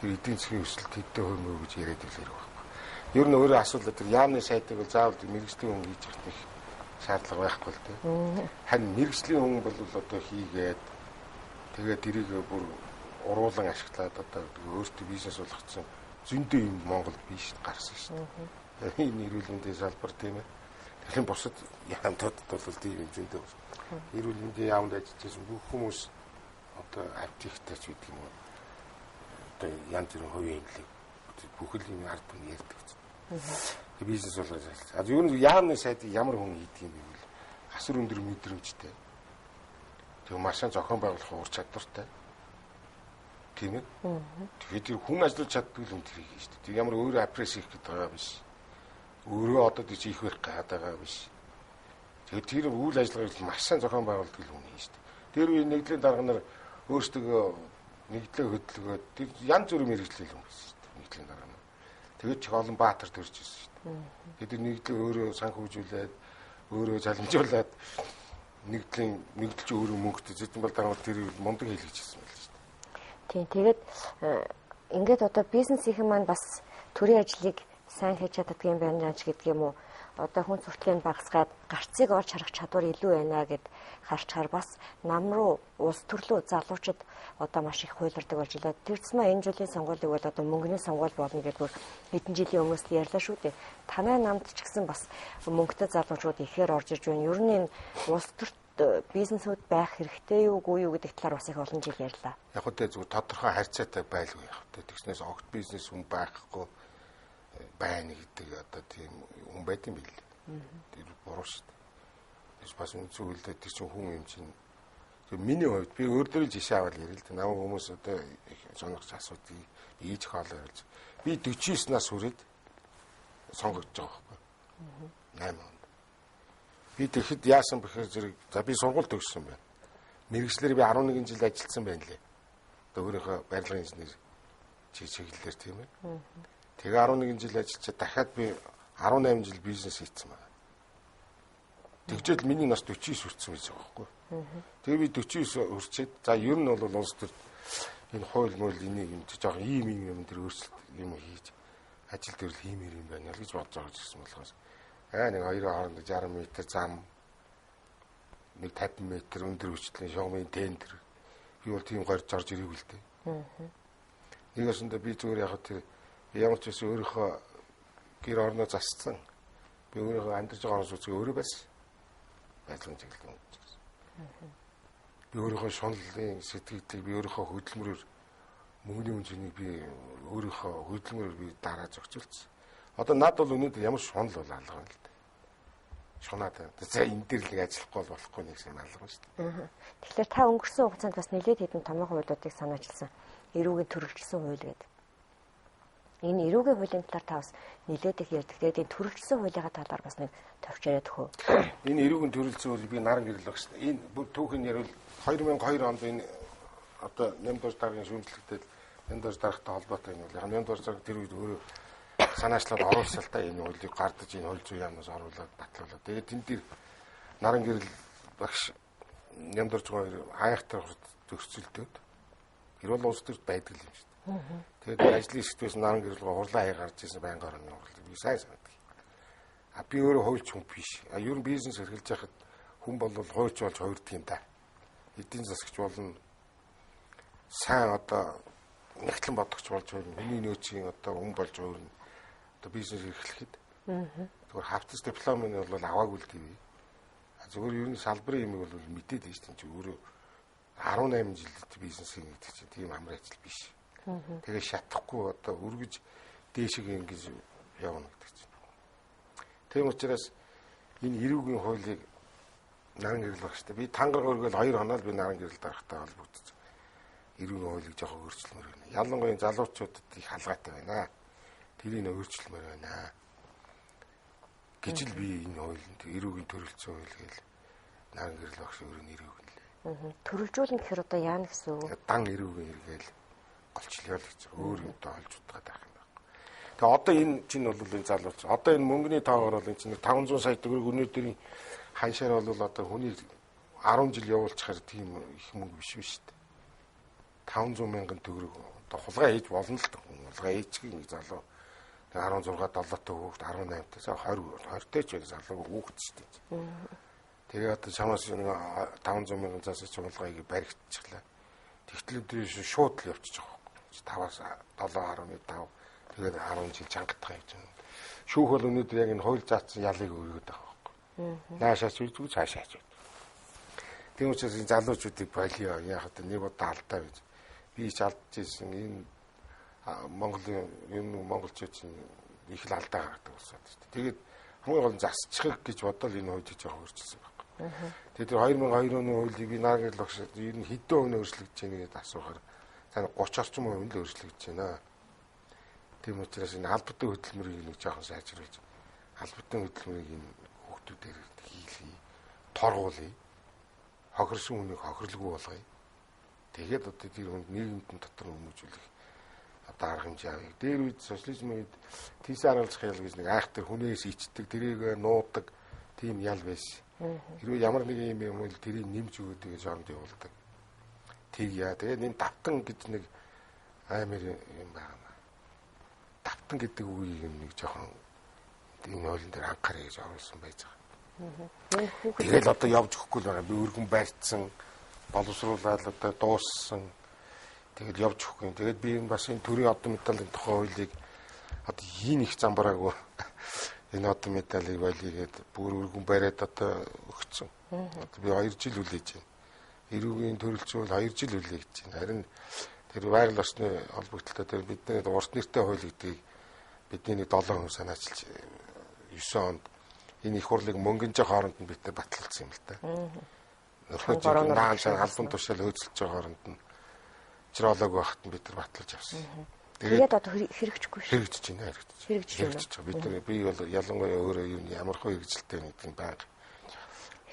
тэр эдийн засгийн өсөлт хэдэн хувь мөө гэж яриад байл хэрэг байхгүй. Ер нь өөрөө асуудал тэр яамны сайдыг бол заавал мэргэжлийн хүн хийж явах нэг шаардлага байхгүй л дээ. Харин мэргэжлийн хүн бол одоо хийгээд тэгээд тэрийг бүр уруулан ашиглаад одоо өөртөө бизнес болгоцсон зөндөө юм Монголд биш гарсан шүү дээ. Энэ эрүүл мэндийн салбар тийм ээ. Тэгэхээр бусад яамтуудад бол тийм юм зөндөө байна. Эрүүл мэндийн яамд ажиллаж байсан бүх хүмүүс одоо аптектай ч гэдэг юм уу. Одоо янз бүрийн хувийн эмнэлэг бүхэл юм ард түмэн ярьдаг. Тэг бизнес болгож ажилласан. А ер нь яамны сайдыг ямар хүн хийдэг юм бэ гэвэл асар өндөр мэдрэмжтэй. Тэг маш сайн зохион байгуулах ур чадвартай. Тийм ээ. Тэгэхээр тэр хүн ажиллаж чаддаг л хүн тэрийг хийж шүү дээ. Тэр ямар өөрөө апресс хийх гэдэг байгаа биш. Өөрөө одоо тийч их барих гээд байгаа биш. Тэгэхээр тэр үйл ажиллагааг маш сайн зохион байгуулдаг л хүн хийж шүү дээ. Тэр үе нэгдлийн дарга нар өөрсдөө нэгдлээ хөдөлгөөд тэр янз бүрийн мэргэжлийн хүн байсан шүү дээ. Нэгдлийн дарга нар. Тэгээд ч олон баатар төрж ирсэн шүү дээ. Тэгээд тэр нэгдлээ өөрөө санхүүжүүлээд өөрөө залмжуулаад нэгдлийн нэгдэлч өөрөө мөнгөтэй зэдэн бол дараа тэр мундаг хийлгэжсэн байл шүү дээ. Тийм, тэгээд ингээд одоо бизнесийнхэн маань бас төрийн ажлыг сайн хийж чаддаг юм байна ч гэдэг юм уу. Одоо хүн сурталыг багасгаад гарцыг олж харах чадвар илүү байна гэд харчаар бас нам руу улс төрлөө залуучууд одоо маш их хуйлардаг болж илаа. Тэр тусмаа энэ жилийн сонгуулийг бол одоо мөнгөний сонгуул болно гэдгээр бүр хэдэн жилийн өмнөөс л ярьлаа шүү дээ. Танай намд ч гэсэн бас мөнгөтэй залуучууд ихээр орж ирж байна. Ер нь энэ улс төрт бизнесүүд байх хэрэгтэй юу, үгүй юу гэдэг талаар бас их олон жил ярьлаа. Яг үгүй зүгээр тодорхой харьцаатай байлгүй яг үгүй. Тэгснээс огт бизнес хүн байхгүй байна гэдэг одоо тийм хүн байт юм билээ. Тэр буруу шүү дээ. Тэгээс бас үндсэн хуульд тэр чинь хүн юм чинь. Тэр миний хувьд би өөр дөр жишээ аваад ярил л дээ. Намайг хүмүүс одоо сонирхож асуудгийг ийж хоолой ярьж. Би 49 нас хүрээд сонгогдож байгаа байхгүй. 8 онд. Би тэгэхэд яасан бэхээр зэрэг за би сургууль төгссөн байна. Мэргэжлээр би 11 жил ажилласан байна лээ. Одоо өөрийнхөө барилгын инженер чиглэлээр тийм ээ. Тэгээ 11 жил ажиллачаад дахиад би 18 жил бизнес хийсэн байна. Тэгжэл миний нас 49 хүрсэн байсан байхгүй. Тэгээ би 49 хүрчээд за ер нь бол улс төр энэ хууль мөл энийг юм чи жоохон ийм ийм юм тэр өөрчлөлт юм хийж ажил төрөл хиймээр юм байна л гэж бодож байгаа гэсэн болохоос нэг хоёрын хооронд 60 м зам нэг 50 м өндөр хүчлийн шугамын тендер би бол тийм горж орж ирээгүй л дээ. Нэг осондоо би зүгээр яг тэр ямар ч байсан өөрийнхөө гэр орноо засцсан. Би өөрийнхөө амьдарч байгаа орон сууцыг өөрөө байсан. Байдлын чиглэл өнгөж гэсэн. Би өөрийнхөө шунлын сэтгэлдлийг би өөрийнхөө хөдөлмөрөөр мөнгөний үнцнийг би өөрийнхөө хөдөлмөрөөр би дараа зохицуулсан. Одоо над бол өнөөдөр ямар шунал бол алга байна л да. Шунаад байна. За энэ дээр л нэг ажиллахгүй бол болохгүй нэг юм алга байна шүү дээ. Тэгэхээр та өнгөрсөн хугацаанд бас нэлээд хэдэн томоохон хуулиудыг санаачилсан. Эрүүгийн төрөлжсөн хууль гэдэг. Энэ эрүүгийн хуулийн талаар та бас нэлээд их ярьдаг. Тэгээд энэ төрөлжсөн хуулийнхаа талаар бас нэг товч яриад өгөө. Энэ эрүүгийн төрөлжсөн хууль би наран гэрэл багш. Энэ бүр түүхэн ярил 2002 онд энэ одоо Нямдуур даргын шүүмжлэгдэл Нямдуур даргатай холбоотой юм бол яг Нямдуур дарга тэр үед өөрөө санаачлаад оруулсан л та энэ хуулийг гардаж энэ хууль зүйн яамнаас оруулаад батлуулаад. Тэгээд тэн дээр наран гэрэл багш Нямдуур хоёр хайхтай зөрчилдөд тэр бол улс төрт байдаг юм шүү дээ. Тэгээд ажлын хэсэгт байсан наран гэрэл хурлаа хай гарч ирсэн байнга орны хурлыг би сайн санадаг. А би өөрөө хуульч хүн биш. А ер нь бизнес эрхэлж байхад хүн бол хуульч болж хувирдаг юм да. Эдийн засагч болно. Сайн одоо нэгтлэн бодогч болж хувирна. Хүний нөөцийн одоо хүн болж хувирна. Одоо бизнес эрхлэхэд. Зүгээр хавтас диплом нь бол аваагүй л дээ. А зүгээр ер нь салбарын юмыг бол мэдээд байна шүү дээ. Өөрөө 18 жил бизнес хийнэ гэдэг чинь тийм амар ажил биш. Тэгээ шатахгүй одоо үргэж дээшээ ингэж явна гэдэг чинь. Тийм учраас энэ эрүүгийн хуулийг наран гэрэл багш та. Би тангар өргөл 2 хоноо л би наран гэрэл дарахтай холбогдсон. Эрүүгийн хуулийг жоохон өөрчлөмөр байна. Ялангуяа залуучуудад их халгаатай байна. Тэрийг өөрчлөмөр байна. Гэж л би энэ хуулинд эрүүгийн төрөлцсөн хууль гээл наран гэрэл багш өөрөө нэр өгнө лээ. Төрөлжүүлнэ гэхээр одоо яана гэсэн үг? Дан эрүүгийн эргээл голчлоо л гэж өөр юмтай олж утгаад байх юм байна. Тэгээ одоо энэ чинь бол энэ залууч. Одоо энэ мөнгөний тоогоор бол энэ чинь 500 сая төгрөг өнөөдрийн ханшаар бол одоо хүний 10 жил явуулчихаар тийм их мөнгө биш шүү дээ. 500 мянган төгрөг одоо хулгай хийж болно л хулгай хийчих нэг залуу 16 7-тай хүүхэд 18-таас 20 20-тай ч байх залуу хүүхэд шүү дээ. Тэгээ одоо чамаас 500 мянган заасаа чи хулгайг баригдчихлаа. Тэгтэл өдрөө шууд л явчих жоох. 5-аас 7.5 тэгээд 10 жил чангатгаа явж байгаа. Шүүх бол өнөөдөр яг энэ хууль заасан ялыг өргөд байгаа байхгүй. Наашаач үйдгүй цаашаач үйдгүй. Тийм учраас энэ залуучуудыг болио. Яг одоо нэг удаа алдаа гэж. Би ч алдчихсан энэ Монголын юм монголчууд чинь Их л алдаа гаргадаг болсон шүү дээ. Тэгээд хамгийн гол нь засчихыг гэж бодоод энэ хуулийг жоохон өөрчилсөн байхгүй. Тэгээд тэр 2002 оны хуулийг би наагал багш ер нь хэдэн хувь нь өөрчлөгдөж байна гэдээ асуухаар за 30 орчим хувь нь л өөрчлөгдөж байна. Тийм учраас энэ албатай хөдөлмөрийг нэг жоохон сайжруулж албатай хөдөлмөрийг энэ хүүхдүүдээр хийлье, торгуулъя. Хохирсон хүнийг хохирлгүй болгоё. Тэгээд одоо тэр хүнд нийгэмд дотор хүмүүжүүлэх одоо арга хэмжээ авъя. Дээр үед социализмын үед тийсээ харуулах ял гэж нэг айхтар хүнээс ичдэг, тэрийг нуудаг тийм ял байсан. Хэрвээ ямар нэгэн юм бол тэрийг нэмж өгөөд гэж оронд явуулдаг. Тэгье. Тэгээд энэ давтан гэж нэг амар юм байгаа юм. Давтан гэдэг үгийг нэг жоохон энэ хуулийн дээр анхаарай гэж оруулсан байж байгаа. Тэгэл одоо явж өгөхгүй л байгаа. Би өргөн барьцсан, боловсруулаад одоо дууссан. Тэгэл явж өгөхгүй. Тэгээд би энэ бас энэ төрийн одон медалийн тухай хуулийг одоо хийн их замбараагүй энэ одон медалийг болигээд бүр өргөн бариад одоо өгцөн. Одоо би 2 жил хүлээж байна. Эрүүгийн төрөлцөөл 2 жил хүлээж байна. Харин тэр байгаль орчны холбогдлолтой тэр бидний урт нэртэй хууль гэдгийг бидний нэг 7 хүн санаачилж 9 онд энэ их хурлыг мөнгөнжийн хооронд нь бид нар баталсан юм л та. Нөгөө наан шар албан тушаал хөөцөлж байгаа хооронд нь жироолог байхад нь бид нар баталж авсан. Тэгээд одоо хэрэгжихгүй шүү. Хэрэгжиж байна, хэрэгжиж байгаа. Бид нар би бол ялангуяа өөрөө юу ямар хөө хэрэгжилтэй гэдэг нь байнга.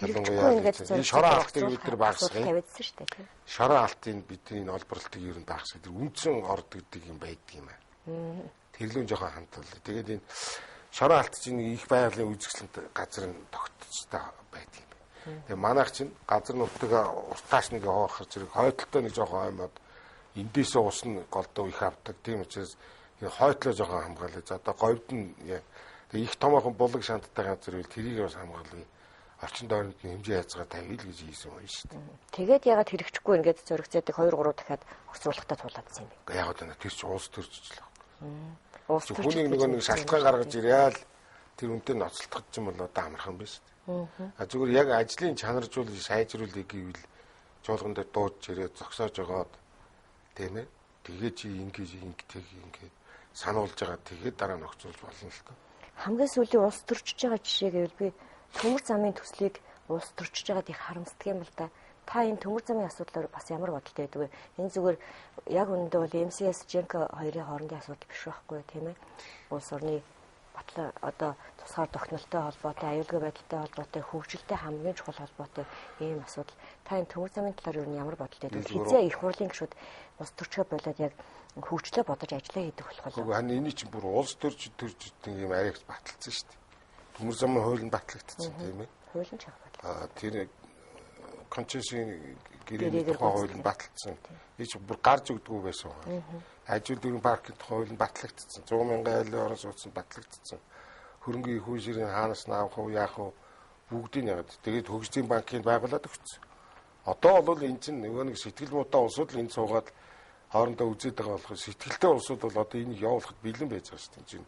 Ялангуяа энэ шороо алтыг бид нар багасгах. Тавьдсан шүү дээ. Шороо алтын бидний энэ олборлтыг ер нь багасгах. Тэр үндсэн орд гэдэг юм байдаг юм аа. Тэрлүүн жоохон хандвал. Тэгээд энэ шороо алт чинь их байгалийн үзэсгэлэнт газар нь тогтцтой байдаг юм. Тэгээ манайх чинь газар нутаг уртааш нэг хоохор зэрэг хойдолтой нэг жоохон аймод эндээсээ ус нь голдоо их авдаг. Тийм учраас энэ хойтлоо жоохон хамгаалъя. За одоо говьд нь тэгээ их томоохон булаг шанттай газар үйл тэрийг бас хамгаалъя. Орчин дойронд нь хэмжээ язгаар тавья л гэж хийсэн юм шүү дээ. Тэгээд ягаад хэрэгжихгүй ингээд зөрөгцөөдөг 2 3 дахиад хосруулахтаа тулаадсан юм бэ? Яг одоо тэр чинь улс төрчж л. Улс төрч хүнийг нөгөө нэг шалтгаан гаргаж ирээл тэр үнтэй ноцолдох юм бол одоо амархан биш үү? А зүгээр яг ажлын чанаржуулах, сайжруулах гэвэл чуулган дээр дуудаж ирээд зогсоож байгаад тийм ээ. Тэгээ чи ингэж ингэдэг ингээд сануулж байгаа тэгээд дараа нь огцруулж болно л доо. Хамгийн сүүлийн улс төрчж байгаа жишээ гэвэл би төмөр замын төслийг улс төрчж байгаад их харамсдаг юм л да. Та энэ төмөр замын асуудлаар бас ямар бодолтой байдаг вэ? Энэ зүгээр яг үнэндээ бол MCS Jenko хоёрын хоорондын асуудал биш байхгүй тийм ээ. Улс орны батлаа одоо тусгаар тогтнолтой холбоотой, аюулгүй байдалтай холбоотой, хөгжилтэй хамгийн чухал холбоотой ийм асуудал. Та энэ төмөр замын талаар юу ямар бодолтой байдаг вэ? Хизээ их хурлын гишүүд улс төрчгөө болоод яг хөгжлөө бодож ажиллаа хийдэг болох болов. Үгүй харин эний чинь бүр улс төрч юм арайч баталсан шүү дээ. Төмөр замын хууль нь батлагдсан тийм ээ. Хууль нь чанга батлагдсан. Аа тэр концессийн гэрээний тухай хууль нь баталсан. Энэ чинь бүр гарч өгдөггүй байсан хууль. Ажил дүүрэн паркийн тухай хууль нь батлагдсан. 100 мянган айлын орон сууц нь батлагдсан. Хөрөнгийн их хүйшрийн хаанаас нь авах уу, яах уу бүгдийг яагаад. Тэгээд хөгжлийн банкыг байгуулад өгсөн. Одоо бол энэ чинь нөгөө нэг сэтгэл муутай улсууд л энэ суугаад хоорондоо үзээд байгаа болохоор сэтгэлтэй улсууд бол одоо энийг явуулахад бэлэн байж байгаа шүү дээ. Чинь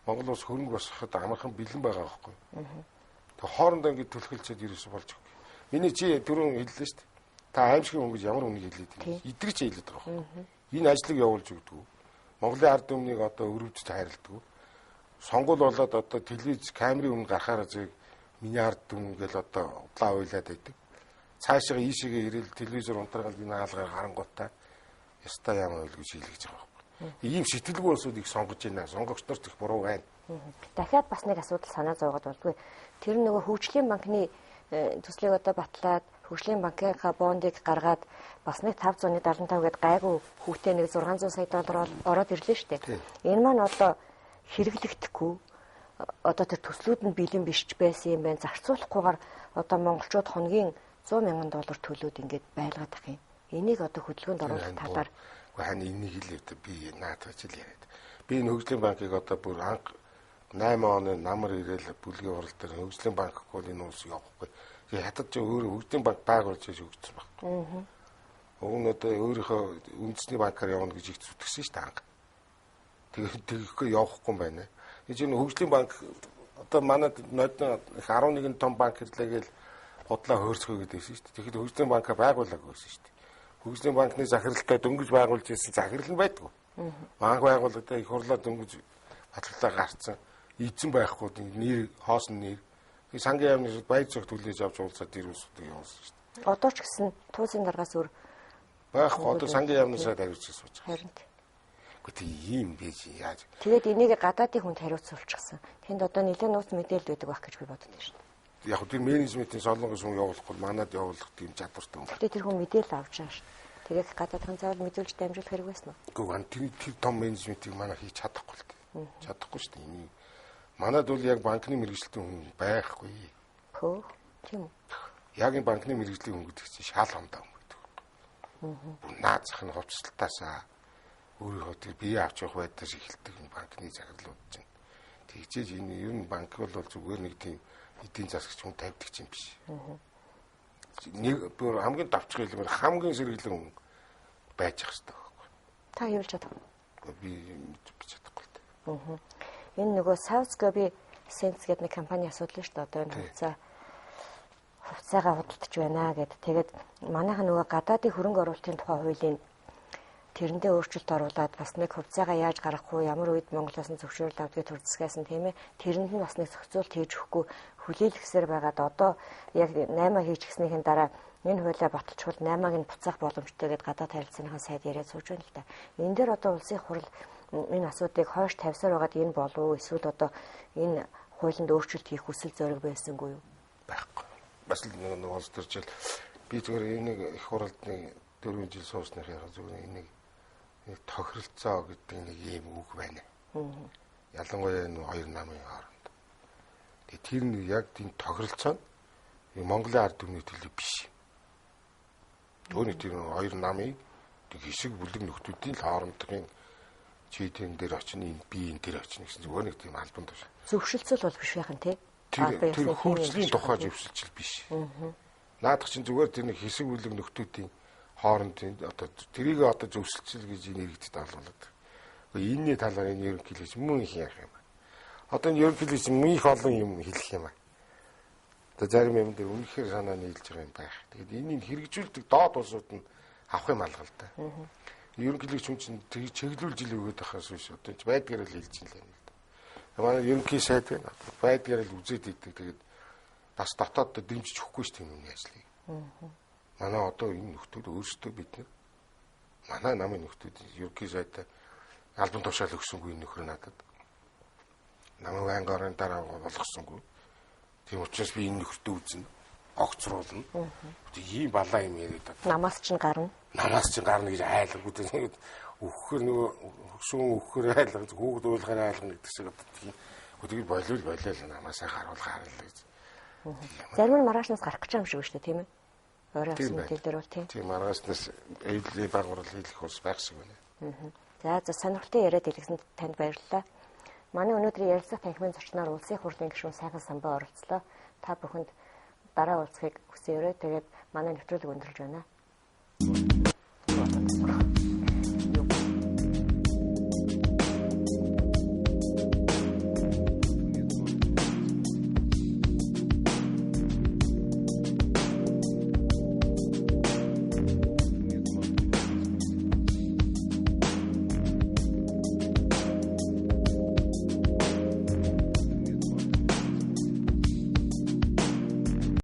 Монгол улс хөрөнгө босгоход амархан бэлэн байгаа байхгүй. Тэг хоорондоо ингэж түлхэлцээд ерөөсө болж байгаа. Миний чи түрүүн хэллээ шүү дээ. Та аимшигын хүн гэж ямар үнийг хэлээд байна? Идрэж хэлээд байгаа байхгүй. Энэ ажлыг явуулж өгдөг. Монголын ард түмнийг одоо өрөвдөж хайрладаг. Сонгуул болоод одоо телевиз камерын өмнө гарахаараа зэрэг миний ард түмэн гэл одоо удлаа уйлаад байдаг. Цаашаа ийшээгээ ирээл телевизээр унтрагаал би наалгаар харангуйтаа ястай ямар үйл гэж хэлж байгаа байхгүй. Ийм сэтгэлгүй улсуудыг сонгож байна. Сонгогч нарт их буруу байна. Дахиад бас нэг асуудал санаа зовоод болдгүй. Тэр нөгөө хөгжлийн банкны төслийг одоо батлаад хөгжлийн банкынхаа бондыг гаргаад бас нэг 575 гээд гайгүй хүүтэй нэг 600 сая доллар ороод ирлээ шүү дээ. Энэ маань одоо хэрэглэгдэхгүй одоо тэр төслүүд нь бэлэн биш ч байсан юм байна. Зарцуулахгүйгээр одоо монголчууд хоногийн 100 мянган доллар төлөөд ингээд байлгаад ах юм. Энийг одоо хөдөлгөөнд оруулах талаар үгүй хань энийг л би наадах жил яриад. Би энэ хөгжлийн банкыг одоо бүр анх 8 оны намар ирээл бүлгийн хурал дээр хөгжлийн банкгүй бол энэ улс явахгүй. Тэгээ хятад ч өөрөө хөгжлийн банк байгуулж хийж өгсөн байхгүй. Уг нь одоо өөрийнхөө үндэсний банкар явна гэж их зүтгэсэн шүү дээ анх. Тэгээд тэгэхгүй явахгүй юм байна. Энэ чинь хөгжлийн банк одоо манад нодон 11 том банк ирлээ гээл бодлоо хөөрцгөө гэдээсэн шүү дээ. Тэгэхэд хөгжлийн банкаа байгуулаагүй байсан шүү дээ. Хөгжлийн банкны захиралтай дөнгөж байгуулж ирсэн захирал нь байдгүй. Банк байгуулагдаа их хурлаа дөнгөж Баталгаа гарцсан. Эзэн байхгүй нэр хоосон нэр. Сангийн яамны баяр зогт хүлээж авч уулзаад тэр улсуудыг явуулсан шүү дээ. Одоо ч гэсэн туусын даргаас өөр байхгүй. Одоо сангийн яамны сайд хариуцсан сууж байгаа. Харин. Гэхдээ тийм ийм байж яаж. Тэгээд энийг гадаадын хүнд хариуцуулчихсан. Тэнд одоо нэлээд нууц мэдээлэл байдаг байх гэж би боддог шүү дээ. Яг тэр менежментийн солонгос хүн явуулахгүй манад явуулах тийм чадвартай хүн. Тэгээд тэр хүн мэдээлэл авч байгаа шүү дээ. Тэгээд гадаадхан заавал мэдүүлж дамжуулах хэрэг байсан уу? Үгүй тэр том менежментийг манай хийж чадахгүй л дээ. Чадахгүй шүү дээ. Энийг манад бол яг банкны мэргэжилтэн хүн байхгүй. Хөө тийм үү? Яг энэ банкны мэргэжлийн хүн гэдэг чинь шал хамдаа хүн гэдэг. Бүр наад зах нь хувцлалтаасаа өөрийнхөө тэр бие авч явах байдлаас эхэлдэг энэ банкны захирлууд чинь. Тэгжээж энэ ер нь банк бол зүгээр нэг тийм эдийн засагч хүн тавьдаг юм биш. Нэг бүр хамгийн давчхан хэлмээр хамгийн сэргэлэн хүн байж ах хэрэгтэй байхгүй. Та хэлж чадах уу? Би чадахгүй л дээ. Энэ нөгөө South Gobi Sense гэдэг нэг компани асуудал шүү дээ. Одоо энэ хувьцаагаа худалдаж байна гэд. Тэгээд манайхан нөгөө гадаадын хөрөнгө оруулалтын тухай хуулийн тэрэндээ өөрчлөлт оруулаад бас нэг хувьцаагаа яаж гаргах вэ? Ямар үед Монголоос нь зөвшөөрөл авдгийг төр засгаас нь тийм ээ. Тэрэнд нь бас нэг зохицуулт хийж өгөхгүй хүлээлгэсээр байгаад одоо яг 8 хийж гиснийхэн дараа энэ хуулиа баталчихвал 8-аг нь буцаах боломжтой гэдээ гадаад харилцааныхан сайд яриад сууж байна л да. Энэ дээр одоо улсын хурал энэ асуудлыг хойш тавьсаар байгаад энэ болов уу? Эсвэл одоо энэ хуулинд өөрчлөлт хийх хүсэл зориг байсангүй юу? Байхгүй. Бас л нэг улс төрчил би зүгээр энийг их хуралд нэг 4 жил сууснах яхаа зүгээр энийг нэг тохиролцоо гэдэг нэг ийм үг байна. Ялангуяа энэ хоёр намын хооронд. Тэгээ тэр нэг яг тийм тохиролцоо нь Монголын ард түмний төлөө биш. Түүний тэр хоёр намын нэг хэсэг бүлэг нөхдүүдийн л хоорондын чи тэн дээр очино, би энэ дээр очино гэсэн зүгээр нэг тийм албан тушаал. Зөвшөлдсөл бол биш байх нь тий. Тэр хөгжлийн тухай зөвшөлдсөл биш. Наадах чинь зүгээр тэр нэг хэсэг бүлэг нөхдүүдийн хооронд одоо тэрийг одоо зөвшөлдсөл гэж энэ иргэдэд алуулаад. Гэхдээ энэний талаар энэ ерөнхийлөгч мөн их ярих юм. Одоо энэ ерөнхийлөгч мөн их олон юм хэлэх юм. Одоо зарим юм дээр үнэхээр санаа нийлж байгаа юм байх. Тэгээд энийг хэрэгжүүлдэг доод улсууд нь авах юм алга л да. Ерөнхийлөгч хүн чинь тэг чиглүүлж ил өгöd байхаас биш одоо ч байдгаар л хэлж л юм л да. Манай ерөнхий сайд байна. Байдгаар л үзээд идэг. Тэгээд бас дотоод дэмжиж өгөхгүй шүү дээ юм ажлыг. Манай одоо энэ нөхдүүд өөрсдөө бид нар манай намын нөхдүүд ерөнхий сайдаа албан тушаал өгсөнгүй нөхөр надад. Намайг байнга орон дараа болгосонгүй. Тийм учраас би энэ нөхөртөө үзнэ. Огцруулна. Ийм балаа юм яриад байна. Намаас чинь гарна. Намаас чинь гарна гэж айлггүй. Тэгээд өгөхөр нөгөө хөшүүн өгөхөр айлгаж, хүүхэд уйлахаар айлгана гэдэг шиг одоо тийм. Тэгээд болиул болиул намаасаа гарвал гарна л гэж. Зарим нь маргаашнаас гарах гэж юм шиг шүү дээ, тийм ээ? Орой авсан мэдээлэлээр бол тийм. Тийм маргаашнаас эвлэлийн баг урал хийх ус байх шиг байна. За сонирхолтой яриад илгэсэнд танд баярлалаа. Манай өнөөдрийн ярилцлага танхимын зочноор Улсын хурлын гишүүн Сайхан Самбай оролцлоо. Та бүхэнд дараа уулзахыг хүсье. Тэгээд манай нэвтрүүлэг өндөрлөж байна.